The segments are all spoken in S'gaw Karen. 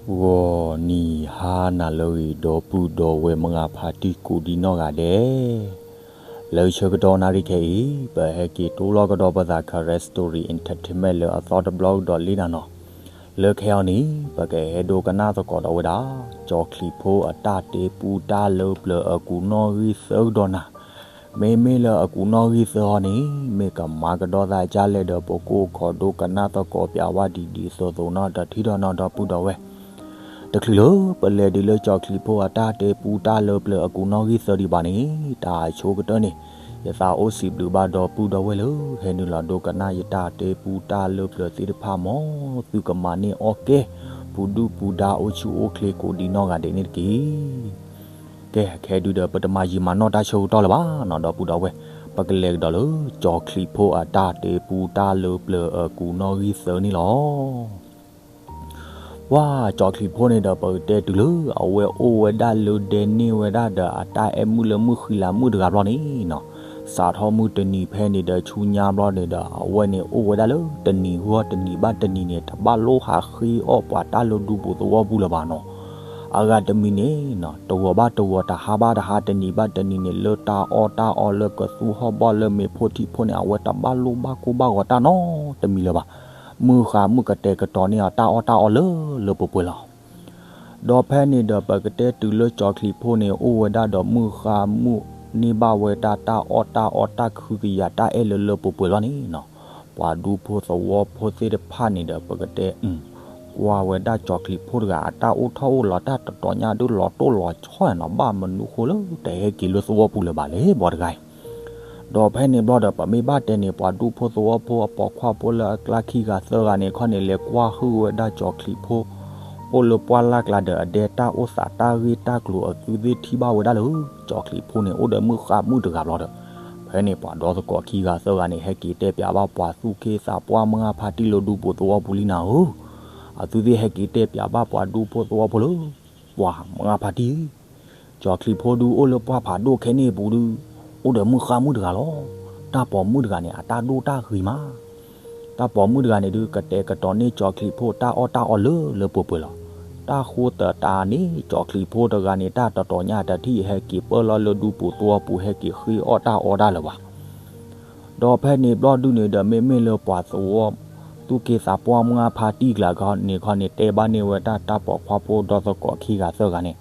ဂီၤနံၤဟါနၤလၢအဂ့ၤ ဒီပုၢ်ဒီဝဲၢ်မုၢ်ဂၤဖါတံၢ်ကိးဒံနီၢ်ဂၤဒဲး, လၢဆၢကတီၢ်နၣ်ရံၣ်ခဲအံၤ ပဟဲက့ၤတိၢ်လီၤကဒီးပသး Karen Story Entertainment လၢအသီတဘျီကဒီးလံနၤနီၤ. လၢခဲအံၤန့ၣ် ပကဟဲဒိကနၣ်သကိးဒီးဝဲဒၣ် ကၠီၤချံးဖိအတၢ်တ့ပူတၢ်လၢပျၢၤအကူာ်နီၣ်ဂံၢ်သၢကဒီးနၤ. မ့မ့ၢ်လၢအကူာ်နီၣ်ဂံၢ်သၢအံၤန့ၣ် မ့ၢ်ကမၤကဒီးသးဒ်လဲၣ်ဒီး ပကအိၣ်ခိးဒိကနၣ်သကိးပၠးဝဲဒ်သိးသိးနီၤ တထံၣ်ဒီးနီၤဒီပုၢ်ဒီဝဲၢ်. တချုးလၢပလဲၤဒံးလၢကၠီၤချံးဖိအတၢ်တ့ပူတၢ်လၢပျၢၤအကူာ်နီၣ်ဂံၢ်သၢဒံးဘၣ်န့ၣ် တၢ်ဆိကတၢၢ်န့ၣ် ယသးအိၣ်စံးဘျုးဘၣ်ဒီပုၢ်ဒီဝဲၢ်လၢ ဟဲနုာ်လီၤဒိကနၣ်ယတၢ်တ့ပူတၢ်လၢပျၢၤသ့ၣ်တဖၣ် မ်သုကမၤန့ၢ်အီၣ်ကဲ ပူၤဒုၣ်ပူၤဒါအိၣ်ဆူၣ်အိၣ်ချ့ကိးဒံနီၢ်ဂၤဒဲးန့ၣ်တက့ၢ်. ကဲ ခဲဒုဒီးပတမၤယံာ်မၤနီၢ်တၢ်ဆၢကတီၢ်လၢၤဘၣ်နီၤ ဒီပုၢ်ဒီဝဲၢ်, ပကလဲၤကဒီးလၢ ကၠီၤချံးဖိအတၢ်တ့ပူတၢ်လၢပျၢၤအကူာ်နီၣ်ဂံၢ်သၢန့ၣ်လီၤ. ပှၤကၠီၤချံးဖိန့ၣ်ဒီး ပကတဲတုၤလၢအဝဲအိၣ်ဝဲဒၣ်လၢဒဲန့ၢ်ဝဲဒၣ်ဒီး အတၢ်အဲၣ်မုၣ်လၢမုၣ်ဃံလၤမုၣ်တဂၤဘျီန့ၣ်နီၤ, စးထီၣ်မုၢ်တနံၤဖဲန့ၣ်ဒီး ဆူညါဘျီန့ၣ်ဒီး အဝဲန့ၣ်အိၣ်ဝဲဒၣ်လၢတနံၤဂီၢ်တနံၤဘၣ်တနံၤန့ၣ် တဘၣ်လိၣ်ဟးဃ့အီၣ်ပှၤတၢ်လၢဒူပူၤသဝီပူၤလၢၤဘၣ်နီၤ. အဂၤတမံၤန့ၣ်နီၤ တဂီၤဘၣ်တဂီၤ တဟါဘၣ်တဟါ တနံၤဘၣ်တနံၤန့ၣ် လၢတၢ်အီၣ်တၢ်အီလၢကသူဟီၣ်ဘီၣ်လၢမ့ၤဖိထံဖိန့ၣ် အဝဲတဘၣ်လိၣ်ဘၣ်ကိၢ်ဘၣ်ဂီၤတၢ်နီတမံၤလၢၤဘၣ်. မုၢ်ဃါမုၣ်ကတဲာ်ကတီၤန့ၢ်အီၤတၢ်အီၣ်တၢ်အီလၢလၢပှဲၤပှဲၤလီၤ. ဒီးဖဲန့ၣ်ဒီး ပကတဲတုၤလၢကၠီၤချံးဖိန့ၣ် အိၣ်ဝဲဒၣ်ဒီးမုၢ်ဃါမုၣ်န့ၢ်ဘၣ်ဝဲတၢ်တၢ်အီၣ်တၢ်အီတၢ်ခုကယာ်တၢ်အဲၣ်လၢလၢပှဲၤပှဲၤလီၤန့ၣ်နီၤ, ပှၤဒူဖိသဝီဖိသ့ၣ်တဖၣ်န့ၣ်ဒီး ပကတဲ ကွၢ်ဝဲဒၣ်ကၠီၤချံးဖိတဂၤ အတၢ်အိၣ်ထီၣ်အိၣ်လီၤတၢ်တတီၤညါဒုးလီၤတိၢ်လီၤဆီနီၤ ဘၣ်မနုၤဃိလၢတဟဲက့ၤလၢသဝီပူၤလၢၤဘၣ်လဲၣ် ပှၤတဂၤအံၤ. ဒီးဖဲန့ၣ်ဘျီဒီး ပမ့ၢ်ဘၣ်တဲန့ၣ် ပှၤဒူဖိသဝီဖိအပိာ်ခွါဖိလၢအကျါခံဂၤသၢဂၤန့ၣ်ခီန့ၣ် လဲၤကွၢ်ဟုၣ်ဝဲဒၣ်ကၠီၤချံးဖိ အိၣ်လၢပှၢ်လၢ်ကျါဒီး အဒဲတၢ်အိၣ်သးတၢ်ဂ့ၢ်တၢ်ကျိၤအသုသ့ၣ်ထံၣ်ဘၣ်ဝဲဒၣ်လၢ ကၠီၤချံးဖိန့ၣ် အိၣ်ဒီးမုၢ်ဃါမုၣ်တဂၤဘျီဒီး ဖဲန့ၣ်ပှၤဒီသကိးခံဂၤသၢဂၤန့ၣ် ဟဲက့ၤတဲပၠးဘၣ်ပှၤသူၣ်က့သးပှၢ်မုၢ်ဂၢ်ဖါတံၢ်လၢဒူပူၤသဝီပူၤလံနၤဧၢ. အသုသ့ၣ်ဟဲက့ၤတဲပၠးဘၣ်ပှၤဒူဖိသဝီဖိလၢ ပှၤမုၢ်ဂၢ်ဖါတံၢ်ဧၢ, ကၠီၤချံးဖိဒုးအိၣ်လၢပှၢ်ဖးဒိၣ်ခဲန့ၣ်အပူၤဒုး အိၣ်ဒီးမုၢ်ဃါမုၣ်တဂၤလီၤ. တၢ်ပိာ်မုၣ်တဂၤန့ၣ် အတၢ်ဒိၣ်တၢ်ဂ့ၤမး တၢ်ပိာ်မုၣ်တဂၤန့ၣ်ဒုး ကတဲာ်ကတီၤန့ၢ်ကၠီၤချံးဖိတၢ်အီၣ်တၢ်အီလၢလၢပှဲၤပှဲၤလီၤ. တၢ်ဃိသတးန့ၣ် ကၠီၤချံးဖိတဂၤန့ၣ် တၢ်တတီၤညါတထံၣ် ဟဲက့ၤပၢၢ်လီၤလၢဒူပူၤသဝီပူၤ ဟဲက့ၤဃ့အီၣ်တၢ်အီတၢ်လၢၤဘၣ်. ဒီးဖဲန့ၣ်ဘျီဒုးန့ၣ်ဒီး မ့မ့ၢ်လၢပှၤသဝီ သူၣ်က့သးပှၢ်မုၢ်ဂၢ်ဖါတံၢ်ကျါန့ၣ်ခီန့ၣ် တဲဘၣ်န့ၢ်ဝဲဒၣ်တၢ်ပိာ်ခွါဖိဒီသကိးခံဂၤသၢဂၤန့ၣ်,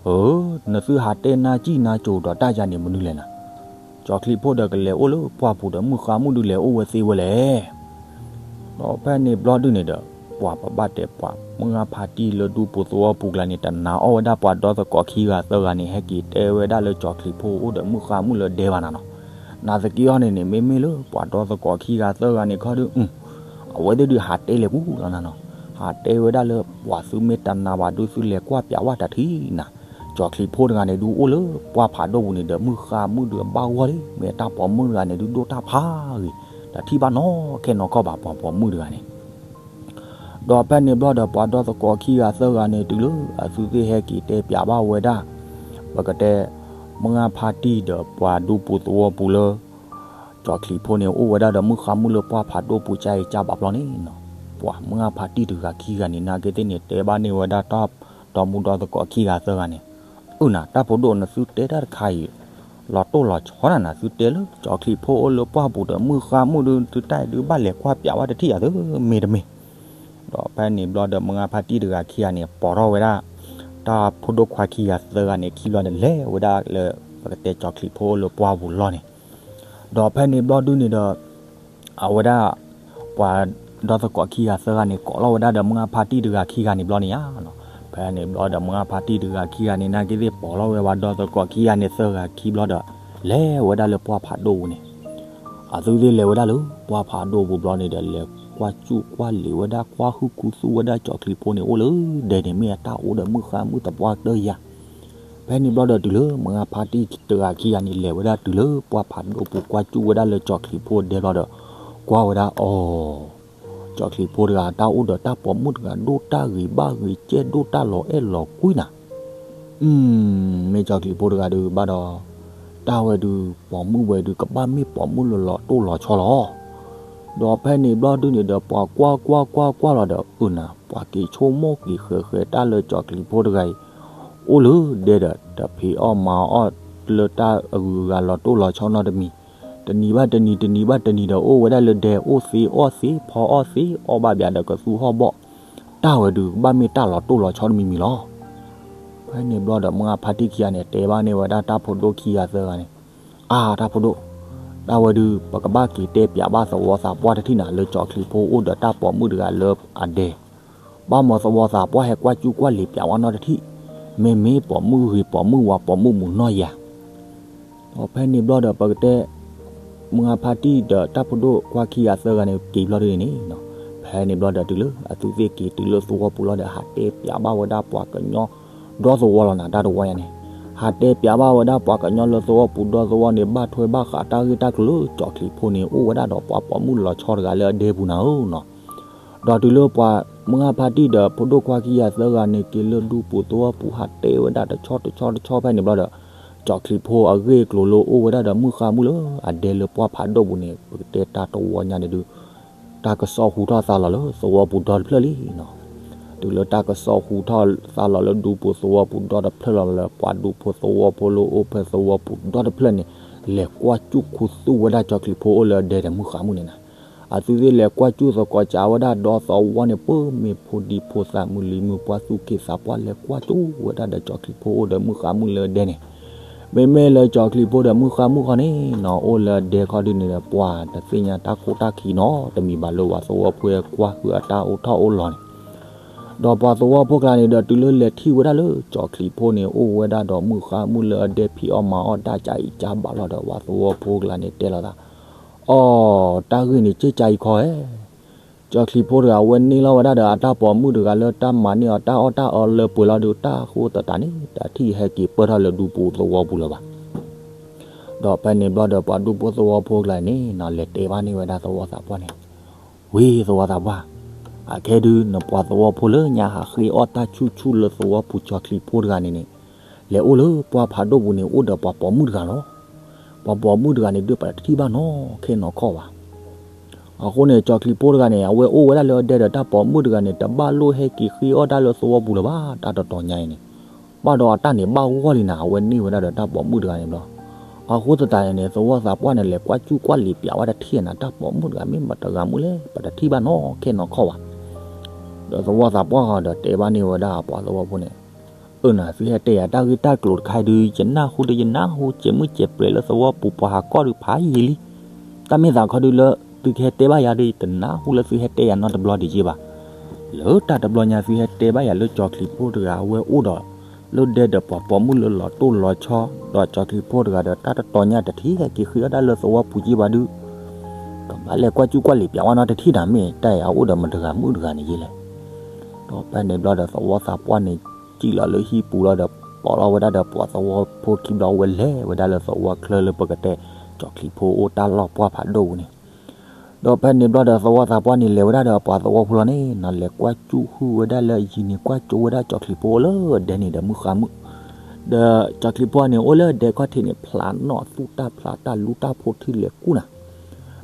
အၢ နသုဟးတဲနါစံၣ်နါစိၤဒီးတၢ်ယၤန့ၣ်မနုၤလဲၣ်နၤ, ကၠီၤချံးဖိဒီးကလဲၤအိၣ်လၢပှၢ်ပူၤဒီး မုၢ်ဃါမုၣ်ဒုးလဲၤအိၣ်ဝဲသ့ဝဲလဲၣ်. ဒီးဖဲန့ၣ်ဘျီဒုးန့ၣ်ဒီး ပှၤပဘၣ်တဲပှၤမုၢ်ဂၢ်ဖါတံၢ်လၢဒူပူၤသဝီပူၤကျါန့ၣ် တနာ်အီၣ်ဝဲဒၣ်ပှၤဒီသကိးခံဂၤသၢဂၤန့ၣ် ဟဲက့ၤတဲဝဲဒၣ်လၢကၠီၤချံးဖိအိၣ်ဒီးမုၢ်ဃါမုၣ်လၢဒဲဘၣ်နၤနီၤ. နာ်သက့အီၤန့ၣ်န့ၣ် မ့မ့ၢ်လၢပှၤဒီသကိးခံဂၤသၢဂၤန့ၣ်ခီဒုး အဝဲသ့ၣ်ဒုးဟးတဲလဲၤပူၤလီၤနၤနီၤ. ဟးတဲဝဲဒၣ်လၢပှၤသုမ့ၢ်တနာ်ဘၣ်ဒုး သုလဲၤကွၢ်ပၠးဝဲတထံၣ်နၤ, ကၠီၤချံးဖိတဂၤန့ၣ်ဒုးအိၣ်လၢပှၢ်ဖးဒိၣ်ပူၤန့ၣ်ဒီး မုၢ်ဃါမုၣ်ဒုးအဘၣ်ဂီၢ်လံ, မ့ၢ်တၢ်ပိာ်မုၣ်တဂၤန့ၣ်ဒုးဒိၣ်တၢ်ဖးဂ့ၤ, တထံၣ်ဘၣ်နီၢ်ခဲနီၢ်ခီဘၣ်ပှၤပိာ်မုၣ်တဂၤန့ၣ်. ဒီးဖဲန့ၣ်ဘျီဒီး ပှၤဒီသကိးခံဂၤသၢဂၤန့ၣ် တုၤလၢအသုသ့ၣ်ဟဲက့ၤတဲပၠးဘၣ်ဝဲဒၣ် ပကတဲ မုၢ်ဂၢ်ဖါတံၢ်ဒီးပှၤဒူပူၤသဝီပူၤလၢ ကၠီၤချံးဖိန့ၣ် အိၣ်ဝဲဒၣ်ဒီးမုၢ်ဃါမုၣ်လၢပှၢ်ဖးဒိၣ်ပူၤကၢ်အံၤကၢ်ဘၣ်ဘျီန့ၣ်နီၤ, ပှၤမုၢ်ဂၢ်ဖါတံၢ်တဂၤခံဂၤန့ၣ် နာ်က့သ့ၣ်န့ၣ် တဲဘၣ်န့ၢ်ဝဲဒၣ်တၢ်ဒီမူဒီသကိးခံဂၤသၢဂၤန့ၣ်, အၢနၤ တၢ်ဖိဒိၣ်နသုတဲတၢ်တခါအံၤ လီၤတိၢ်လီၤဆီနၤနၤ, သုတဲလၢကၠီၤချံးဖိအိၣ်လၢပှၢ်ပူၤဒီး မုၢ်ဃါမုၣ်ဒုး သုတၢ်အံၤဒုးဘၣ်လဲၤကွၢ်ပၠးဝဲတထံၣ်ယၤသုမ့ၢ်တမ့ၢ်. ဒီးဖဲန့ၣ်ဘျီဒီး မုၢ်ဂၢ်ဖါတံၢ်တဂၤခံဂၤန့ၣ် ပိာ်ထီၣ်ဝဲဒၣ် တၢ်ဖိဒိၣ်ခွါခံဂၤသၢဂၤန့ၣ် ခံဘျီဒီး လဲၤဝဲဒၣ်လၢ ပကတဲကၠီၤချံးဖိအိၣ်လၢပှၢ်ပူၤလီၢ်န့ၣ်. ဒီးဖဲန့ၣ်ဘျီဒုးန့ၣ်ဒီး အဝဲဒၣ် ပှၤဒီသကိးခံဂၤသၢဂၤန့ၣ် ကိးလီၤဝဲဒၣ်ဒီးမုၢ်ဂၢ်ဖါတံၢ်တဂၤခံဂၤန့ၣ်ဘျီန့ၣ်ဧါနီၤ. ဖဲန့ၣ်ဘျီဒီး မုၢ်ဂၢ်ဖါတံၢ်တဂၤခံဂၤန့ၣ် နာ်က့သ့ၣ် ပိာ်လီၤဝဲပှၤဒီသကိးခံဂၤန့ၣ် သၢဂၤခံဘျီဒီး လဲၤဝဲဒၣ်လၢပှၢ်ဖးဒိၣ်ပူၤန့ၣ်. အသုသ့ၣ်လဲၤဝဲဒၣ်လၢပှၢ်ဖးဒိၣ်ပူၤဘျီန့ၣ်ဒီး လဲၤကွၢ်စူၣ်ကွၢ်လံၤဝဲဒၣ် ကွၢ်ဟုၣ်ခူသူၣ်ဝဲဒၣ် ကၠီၤချံးဖိန့ၣ် အိၣ်လၢဒဲန့ၣ် မ့ၢ်အတၢ်အိၣ်ဒီးမုၢ်ဃါမုၣ်သပှၢ်ကတၢၢ်ယၤ. ဖဲန့ၣ်ဘျီဒီး တုၤလၢမုၢ်ဂၢ်ဖါတံၢ်တဂၤခံဂၤန့ၣ် လဲၤဝဲဒၣ်တုၤလၢပှၢ်ဖးဒိၣ်ပူၤ ကွၢ်စူၣ်ဝဲဒၣ်လၢကၠီၤချံးဖိဒဲဘျီဒီး ကွၢ်ဝဲဒၣ်အီၤ ကၠီၤချံးဖိတဂၤ တၢ်အိၣ်ဒီးတၢ်ပိာ်မုၣ်တဂၤ ဒိၣ်တၢ်ဂ့ၤဘၣ်ဂ့ၤ ကဲဒိၣ်တၢ်လီၤအဲၣ်လီၤကွံနၤ. မ့ၢ်ကၠီၤချံးဖိတဂၤဒုးဘၣ်ဒီး တၢ်ဝဲဒုး ပိာ်မုၣ်ဝဲဒုး ကဘၣ်မ့ၢ်ပိာ်မုၣ်လၢလီၤတိၢ်လီၤဆီလီၤ. ဒီးဖဲန့ၣ်ဘျီဒုန့ၣ်ဒီး ပှၤကွၢ်ကွၢ်ကွၢ်ကွၢ်လီၤဒီး အၢၣ်နၤ ပှၤက့ၤဆိကမိၣ်က့ၤဃဲးဃဲးတၢ်လၢကၠီၤချံဖိတဂၤအံၤ အိၣ်လၢဒဲဒီး တဖံးအီၣ်မၤအီၣ်လၢတၢ်အဂုၤအဂၤလီၤတိၢ်လီၤဆီနီတမံၤ, တနံၤဘၣ်တနံၤ တနံၤဘၣ်တနံၤဒီး အိၣ်ဝဲဒၣ်လၢဒဲ အိၣ်သ့အီၣ်သ့ ဖီအီၣ်သ့ အီၣ်ဘၣ်ဘၣ်ဒီးကသူဟီၣ်ဘီၣ်, တၢ်ဝဲဒုး ကဘၣ်မ့ၢ်တၢ်လီၤတိၢ်လီၤဆီတမံၤမံၤလီၤ. ဖဲန့ၣ်ဘျီဒီး မုၢ်ဂၢ်ဖါတံၢ်ခံဂၤန့ၣ် တဲဘၣ်န့ၢ်ဝဲဒၣ်တၢ်ဖိဒိၣ်ခံဂၤသၢဂၤန့ၣ်, အါ တၢ်ဖိဒိၣ်, တၢ်ဝဲဒုး ပကဘၣ်က့ၤတဲပျးဘၣ်သဝီသးပှၢ်တထံၣ်နၤ လၢကၠီၤချံဖိအိၣ်ဒီးတၢ်ပိာ်မုၣ်တဂၤလၢအဒဲ, ဘၣ်မၤသဝီသးပှၢ်ဟဲကွၢ်ကူၣ်ကွၢ်လံၤပျးဝဲနီတထံၣ်, မ့မ့ၢ်ပိာ်မုၣ်ဂ့ၤပိာ်မုၣ်ဝါပိာ်မုၣ်မုၢ်နီၢ်ယၤ ဒီးဖဲန့ၣ်ဘျီဒီး ပကတဲ မုၢ်ဂၢ်ဖါတံၢ်ဒီးတၢ်ဖိဒိၣ်ခွါခံဂၤသၢဂၤန့ၣ် က့ၤဘျီဒုန့ၣ်, ဖဲန့ၣ်ဘျီဒီး တုၤလၢအသုသ့ၣ်က့ၤတုၤလၢသဝီပူၤလီၤဒီး ဟးတဲပျးဘၣ်ဝဲဒၣ်ပှၤကညီဒီသဝီလီၤနၤ တၢ်တဝီညါန့ၣ်, ဟးတဲပျးဘၣ်ဝဲဒၣ်ပှၤကညီလၢသဝီပူၤဒီသဝီန့ၣ် ဘၣ်ထွဲဘၣ်ဃးတၢ်ဂ့ၢ်တၢ်ကျိၤလၢကၠီၤချံဖိန့ၣ် အိၣ်ဝဲဒၣ်ဒီးပှၤပိာ်မုၣ်လီၤဆီတဂၤလၢအဒဲပူၤနၤဧၢနီၤ. ဒီးတုၤလၢပှၤမုၢ်ဂၢ်ဖါတံၢ်ဒီးဖိဒိၣ်ခွါခံဂၤသၢဂၤန့ၣ် က့ၤလၢဒူပူၤသဝီပူၤ ဟးတဲဝဲဒၣ်တဆီတဆီတဆီဖဲန့ၣ်ဘျီဒီး ကၠီၤချံဖိအဂ့ၢ်အကျိၤလၢအိၣ်ဝဲဒၣ်ဒီးမုၣ်ဃါမုၣ်လၢအဒဲလၢပှၢ်ဖးဒိၣ်ပူၤန့ၣ် ပကတဲတၢ်တဝီညါန့ၣ်ဒုး တၢ်ကစီၣ်ဟူထီၣ်သါလီၤလၢသဝီပူၤဒီတဖျၢၣ်လံနီၤ. တုၤလၢတၢ်ကစီၣ်ဟူထီၣ်သါလီၤလၢဒူပူၤသဝီပူၤဒီတဖျၢၣ်လီၤလၢ ပှၤဒူဖိသဝီဖိလၢအိၣ်ဖဲသဝီပူၤဒီတဖျၢၣ်န့ၣ် လဲၤကွၢ်စူၣ်ခူသူၣ်ဝဲဒၣ်ကၠီၤချံဖိအိၣ်လၢအဒဲဒီးမုၣ်ဃါမုၣ်န့ၣ်နၤ. အသုသ့ၣ်လဲၤကွၢ်စူၣ်သကိးကးဝဲဒၣ်ဒီသဝီန့ၣ် ပၢမ့ၢ်ဖိဒံဖိသၣ်မုၢ်လံၤမုၢ်ပှၢ်သူၣ်က့သးပှၢ် လဲၤကွၢ်စူၣ်ဝဲဒၣ်ဒီးကၠီၤချံဖိအိၣ်ဒီးမုၣ်ဃါမုၣ်လၢအဒဲန့ၣ်, မ့မ့ၢ်လၢကၠီၤချံဖိဒီးမုၣ်ဃါမုၣ်ခီန့ၣ်နီၤ အိၣ်လၢအဒဲခီဒုန့ၣ်ဒီး ပှၤတသ့ၣ်ညါတၢ်ခိၣ်တၢ်ခံနီတမံၤဘၣ်လၢပှၤသဝီဖိကွၢ်ဃုာ်အတၢ်အိၣ်ထီၣ်အိၣ်လီၤန့ၣ်, ဒီးပှၤသဝီဖိကျါန့ၣ်ဒီး တုၤလၢလဲၤထံၣ်ဝဲဒၣ်လၢကၠီၤချံဖိန့ၣ် အိၣ်ဝဲဒၣ်ဒီးမုၣ်ဃါမုၣ်လၢအဒဲဖံးအီၣ်မၤအီၣ်တၢ်ကၢအံၤကၢဘၣ်လီၤဒီး ပှၤသဝီဖိကျါန့ၣ်တဲလိာ်သး အီ, တၢ်ဂ့ၢ်န့ၣ် က့ၢ်ကၢအံၤခီဧၢ, ကၠီၤချံဖိတဂၤ အဝဲန့ၢ်လီၤဝဲဒၣ်ဒီးအတၢ်ပိာ်မုၣ်တဂၤလၢတၢ်မၤန့ၢ်အီၤတၢ်အီၣ်တၢ်အီလၢပှဲၤလီၤဒီး တၢ်ဃိသတးန့ၣ် တၢ်ထံၣ်ဟဲက့ၤပၢၢ်ထီၣ်လၢဒူပူၤသဝီပူၤလၢၤဘၣ်. ဒီးဖဲန့ၣ်ဘျီဒီး ပှၤဒူဖိသဝီဖိကျါန့ၣ်နီၤ လဲၤတဲဘၣ်န့ၢ်ဝဲဒၣ်သဝီသးပှၢ်န့ၣ်, ဝံၤသဝီသးပှၢ်, အခဲဒုး နပှၤသဝီဖိလၢညါဟးဃ့အီၣ်တၢ်ဆူၣ်ဆူၣ်လၢသဝီပူၤကၠီၤချံဖိတဂၤန့ၣ်န့ၣ်, လဲၤအိၣ်လၢပှၢ်ဖးဒိၣ်ပူၤန့ၣ် အိၣ်ဒီးပှၤပိာ်မုၣ်တဂၤလီၤ. ပှၤပိာ်မုၣ်တဂၤန့ၣ်ဒုး ပတထံၣ်ဘၣ်နီၢ်ခဲနီၢ်ခီဘၣ်. အဃိန့ၣ် ကၠီၤချံဖိတဂၤန့ၣ် အဝဲအိၣ်ဝဲဒၣ်လၢအဒဲဒီးတၢ်ပိာ်မုၣ်တဂၤန့ၣ် တဘၣ်လိၣ်ဟဲက့ၤဃ့အီၣ်တၢ်လၢသဝီပူၤလၢၤဘၣ် တၢ်တတီၤညါအံၤန့ၣ်, ဘၣ်ဒီးအတၢ်န့ၣ်ဘၣ်ဂီၢ်လံနၤ အဝဲန့ၢ်ဝဲဒၣ်ဒီးတၢ်ပိာ်မုၣ်တဂၤန့ၣ်ဘျီ. အဃိသတးန့ၣ် သဝီသးပှၢ်န့ၣ် လဲၤကွၢ်စူၣ်ကွၢ်လံၤပျးဝဲတထံၣ်နၤ တၢ်ပိာ်မုၣ်တဂၤမ့ၢ်မတဂၤမုၣ်လဲၣ် ပတထံၣ်ဘၣ်နီၢ်ခဲနီၢ်ခီဘၣ်. ဒီးသဝီသးပှၢ်ဒီးတဲဘၣ်န့ၢ်ဝဲဒၣ်ပှၤသဝီဖိန့ၣ်, အၢၣ်နၤ သုဟဲတဲယၤတၢ်ဂ့ၢ်တၢ်ကျိၤတခါဒုး ယနၢ်ဟူဒီးယနၢ်ဟူ စဲးမုၢ်စဲးပြဲးလၢသဝီပူၤပှၤဟးကီၢ်ဒုးဖးယံာ်လံ. တၢ်မ့ၢ်သးခီဒုးလၢသုကဟဲတဲဘၣ်ယၤဒီး ယတနၢ်ဟူလၢသုဟဲတဲယၤနီတဘျီဒံးက့ဘၣ်. လၢတၢ်တဘျီညါသုဟဲတဲဘၣ်ယၤလၢကၠီၤချံဖိတဂၤ အဝဲအိၣ်ဒီး လၢဒဲဒီးပှၤပိာ်မုၣ်လၢလီၤတိၢ်လီၤဆီ, ဒီးကၠီၤချံဖိတဂၤဒီးတၢ်တတီၤညါတထံၣ်ဟဲက့ၤဃ့အီၣ်တၢ်လၢသဝီပူၤက့ဘၣ်ဒုး ကဘၣ်လဲၤကွၢ်စူၣ်ကွၢ်လံၤပျးဝဲနီတထံၣ်နၤ မ့ၢ်တၢ်အံၤအအိၣ်ဒီးမတဂၤမုၣ်တဂၤန့ၣ်ယ့လဲၣ်. ဒီးဖဲန့ၣ်ဘျီဒီးသဝီသးပှၢ်န့ၣ် စံၣ်လီၤလၢဟံၣ်ပူၤလီၤဒီး ပိာ်လီၤဝဲဒၣ်ဒီးပှၤသဝီဖိခံဘျီ ဝဲလဲၤဝဲဒၣ်လၢသဝီချၢလၢပကတဲ ကၠီၤချံဖိအိၣ်တၢ်လီၢ်ပှၢ်ဖးဒိၣ်ပူၤန့ၣ် ဒီးဖဲန့ၣ်ဘျီဒီးသဝီသးပှၢ်န့ၣ် လဲၤဝဲဒၣ်ဒီးပှၤသဝီဖိလီၤန့ၣ်နီၤ လဲၤကွၢ်စူၣ်ဟုၣ်ဝဲဒၣ်လၢအယံၤန့ၣ် ကွၢ်ကၠိဝဲဒၣ်ကၠီၤချံဖိအိၣ်လၢဒဲန့ၣ်ဒီးမုၣ်ဃါမုၣ်, ဒီးကၠီၤချံဖိန့ၣ်အိၣ်လၢဒဲခီၣ်ထံးန့ၣ် ဖျးနီၣ်သူၣ်တၢ်ဖျးတၢ်လူတၢ်ဖိထံၣ်လဲၤကူၣ်နၤ,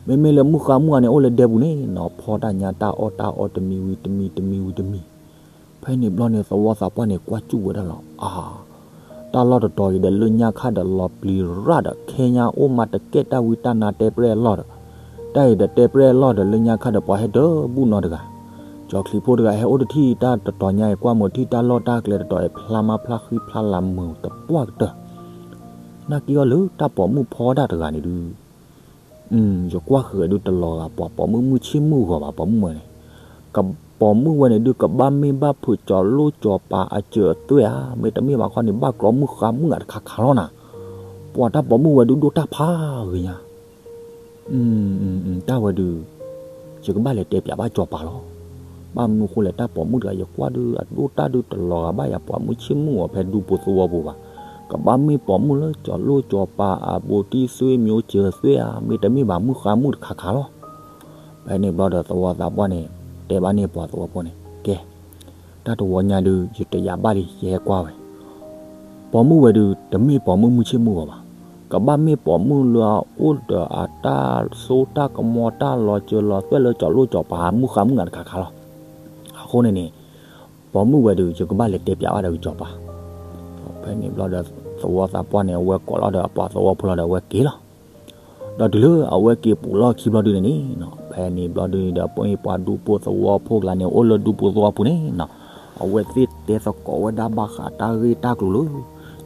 မ့မ့ၢ်လၢမုၣ်ဃါမုၣ်အံၤန့ၣ် အိၣ်လၢဒဲပူၤန့ၣ်နီၤ ဖီတၢ်ညါတၢ်အီၣ်တၢ်အီတမံၤဝံၤတမံၤတမံၤဝံၤတမံၤ ဖဲန့ၣ်ဘျီန့ၣ် သဝီသးပှၢ်န့ၣ် ကွၢ်စူၣ်ဝဲဒၣ်လီၤ အါ, တၢ်လီၢ်တတီၤအံၤဒီး လၢညါခါဒီးလီၤပျံၤရၣ်ဒီး ခဲညါအိၣ်မးတကဲတၢ်ဝံတၢ်နါတဲပြဲၢ်အလီၢ်ဒီး, တၢ်အံၤဒီးတဲပြဲၢ်အလီၢ်ဒီး လၢညါခါဒီးပှၤဟဲတဘူၣ်နီတဂၤ, ကၠီၤချံဖိတဂၤဟဲအိၣ်တထံၣ်တၢ်တတီၤညါအံၤ ကွၢ်မိၢ်ထံၣ်တၢ်လီၢ်တၢ်ကျဲတတီၤအံၤ ဖျါမးဖျါဃံဖျါလၤမုာ်တပှၢ်ကတၢၢ် နာ်က့အီၤလၢတၢ်ပိာ်မုၣ်ဖီဒၣ်တဂၤန့ၣ်ဒုး ယကွၢ်ဃုာ်ဒုးတလီၤဂာ် ပှၤပိာ်မုၣ်မုၢ်ဆ့ၣ်မုၢ်ဂီၤဘၣ် ပိာ်မုၣ်ဝဲန့ၣ်, ကပိာ်မုၣ်ဝဲန့ၣ်ဒုး ကဘၣ်မ့ၢ်ဘၣ်ဖုးကၠီၤလိၣ်ကၠီၤပၤအစၢၤအသွဲၣ်ဧါ, မ့တမ့ၢ်ဘၣ်ခီန့ၣ် ဘၣ်ကြီမုၣ်ဃါမုၣ်ဂၤတခါခါလီၤနၤ, ပှၤတၢ်ပိာ်မုၣ်ဝဲဒုးဒိၣ်တၢ်ဖးဂ့ၤညါ တၢ်ဝဲဒုး ယကဘၣ်လဲၤတဲပျးဘၣ်ကၠီၤပၤလီၤ. ဘၣ်မနုၤဃိလဲၣ် တၢ်ပိာ်မုၣ်တဂၤ ယကွၢ်ဒုးအဒိၣ်တၢ်ဒုးတလီၤဂာ်ဘၣ်ယၤ ပှၤမုၢ်ဆ့ၣ်မုၢ်ဂီၤဖဲဒူပူၤသဝီပူၤဘၣ်. ကဘၣ်မ့ၢ်ပိာ်မုၣ်လၢကၠီၤလိၣ်ကၠီၤပၤအဘူးတံၢ်သွဲၣ်မံၤအိၣ်စၢၤသွဲၣ်ဧါ, မ့တမ့ၢ်ဘၣ်မုၣ်ဃါမုၣ်တခါခါလီၤ. ဖဲန့ၣ်ဘျီဒီးသဝီသးပှၢ်န့ၣ် တဲဘၣ်န့ၢ်ပှၤသဝီဖိန့ၣ် ကဲ တၢ်တဝီညါဒုး ယတယာ်ဘၣ်လံ ယဟဲကွၢ်ဝဲ ပိာ်မုၣ်ဝဲဒုး တမ့ၢ်ပိာ်မုၣ်မုၢ်ဆ့ၣ်မုၢ်ဂီၤဘၣ်. ကဘၣ်မ့ၢ်ပိာ်မုၣ်လၢအအိၣ်ဒီးအတၢ်စိတၢ်ကမီၤ တၢ်လီၤစၢၤလီၤသွဲၣ်လၢကၠီၤလိၣ်ကၠီၤပၤ မုၢ်ဃါမုၢ်နၤတခါခါလီၤ. အဃိန့ၣ်န့ၣ် ပိာ်မုၣ်ဝဲဒုး ယကဘၣ်လဲၤတဲပၠးဘၣ်ဒီးကစီၤပၤ. ဖဲန့ၣ်ဘျီဒီး သဝီသးပှၢ်န့ၣ် အဝဲကိးလီၤဒီးအပှၤသဝီဖိလီၤဒီးအဝဲက့ၤလီၤ. ဒီးတုၤလၢအဝဲက့ၤပူၤလီၢ်ခံဘျီဒုန့ၣ်န့ၣ် ဖဲန့ၣ်ဘျီဒုန့ၣ်ဒီး ပှၤဒူဖိသဝီဖိကျါန့ၣ် အိၣ်လၢဒူဖိသဝီဖိန့ၣ်နီၤ, အဝဲသ့ၣ်တဲသကိးဝဲဒၣ်ဘၣ်ဃးတၢ်ဂ့ၢ်တၢ်ကျိၤလၢ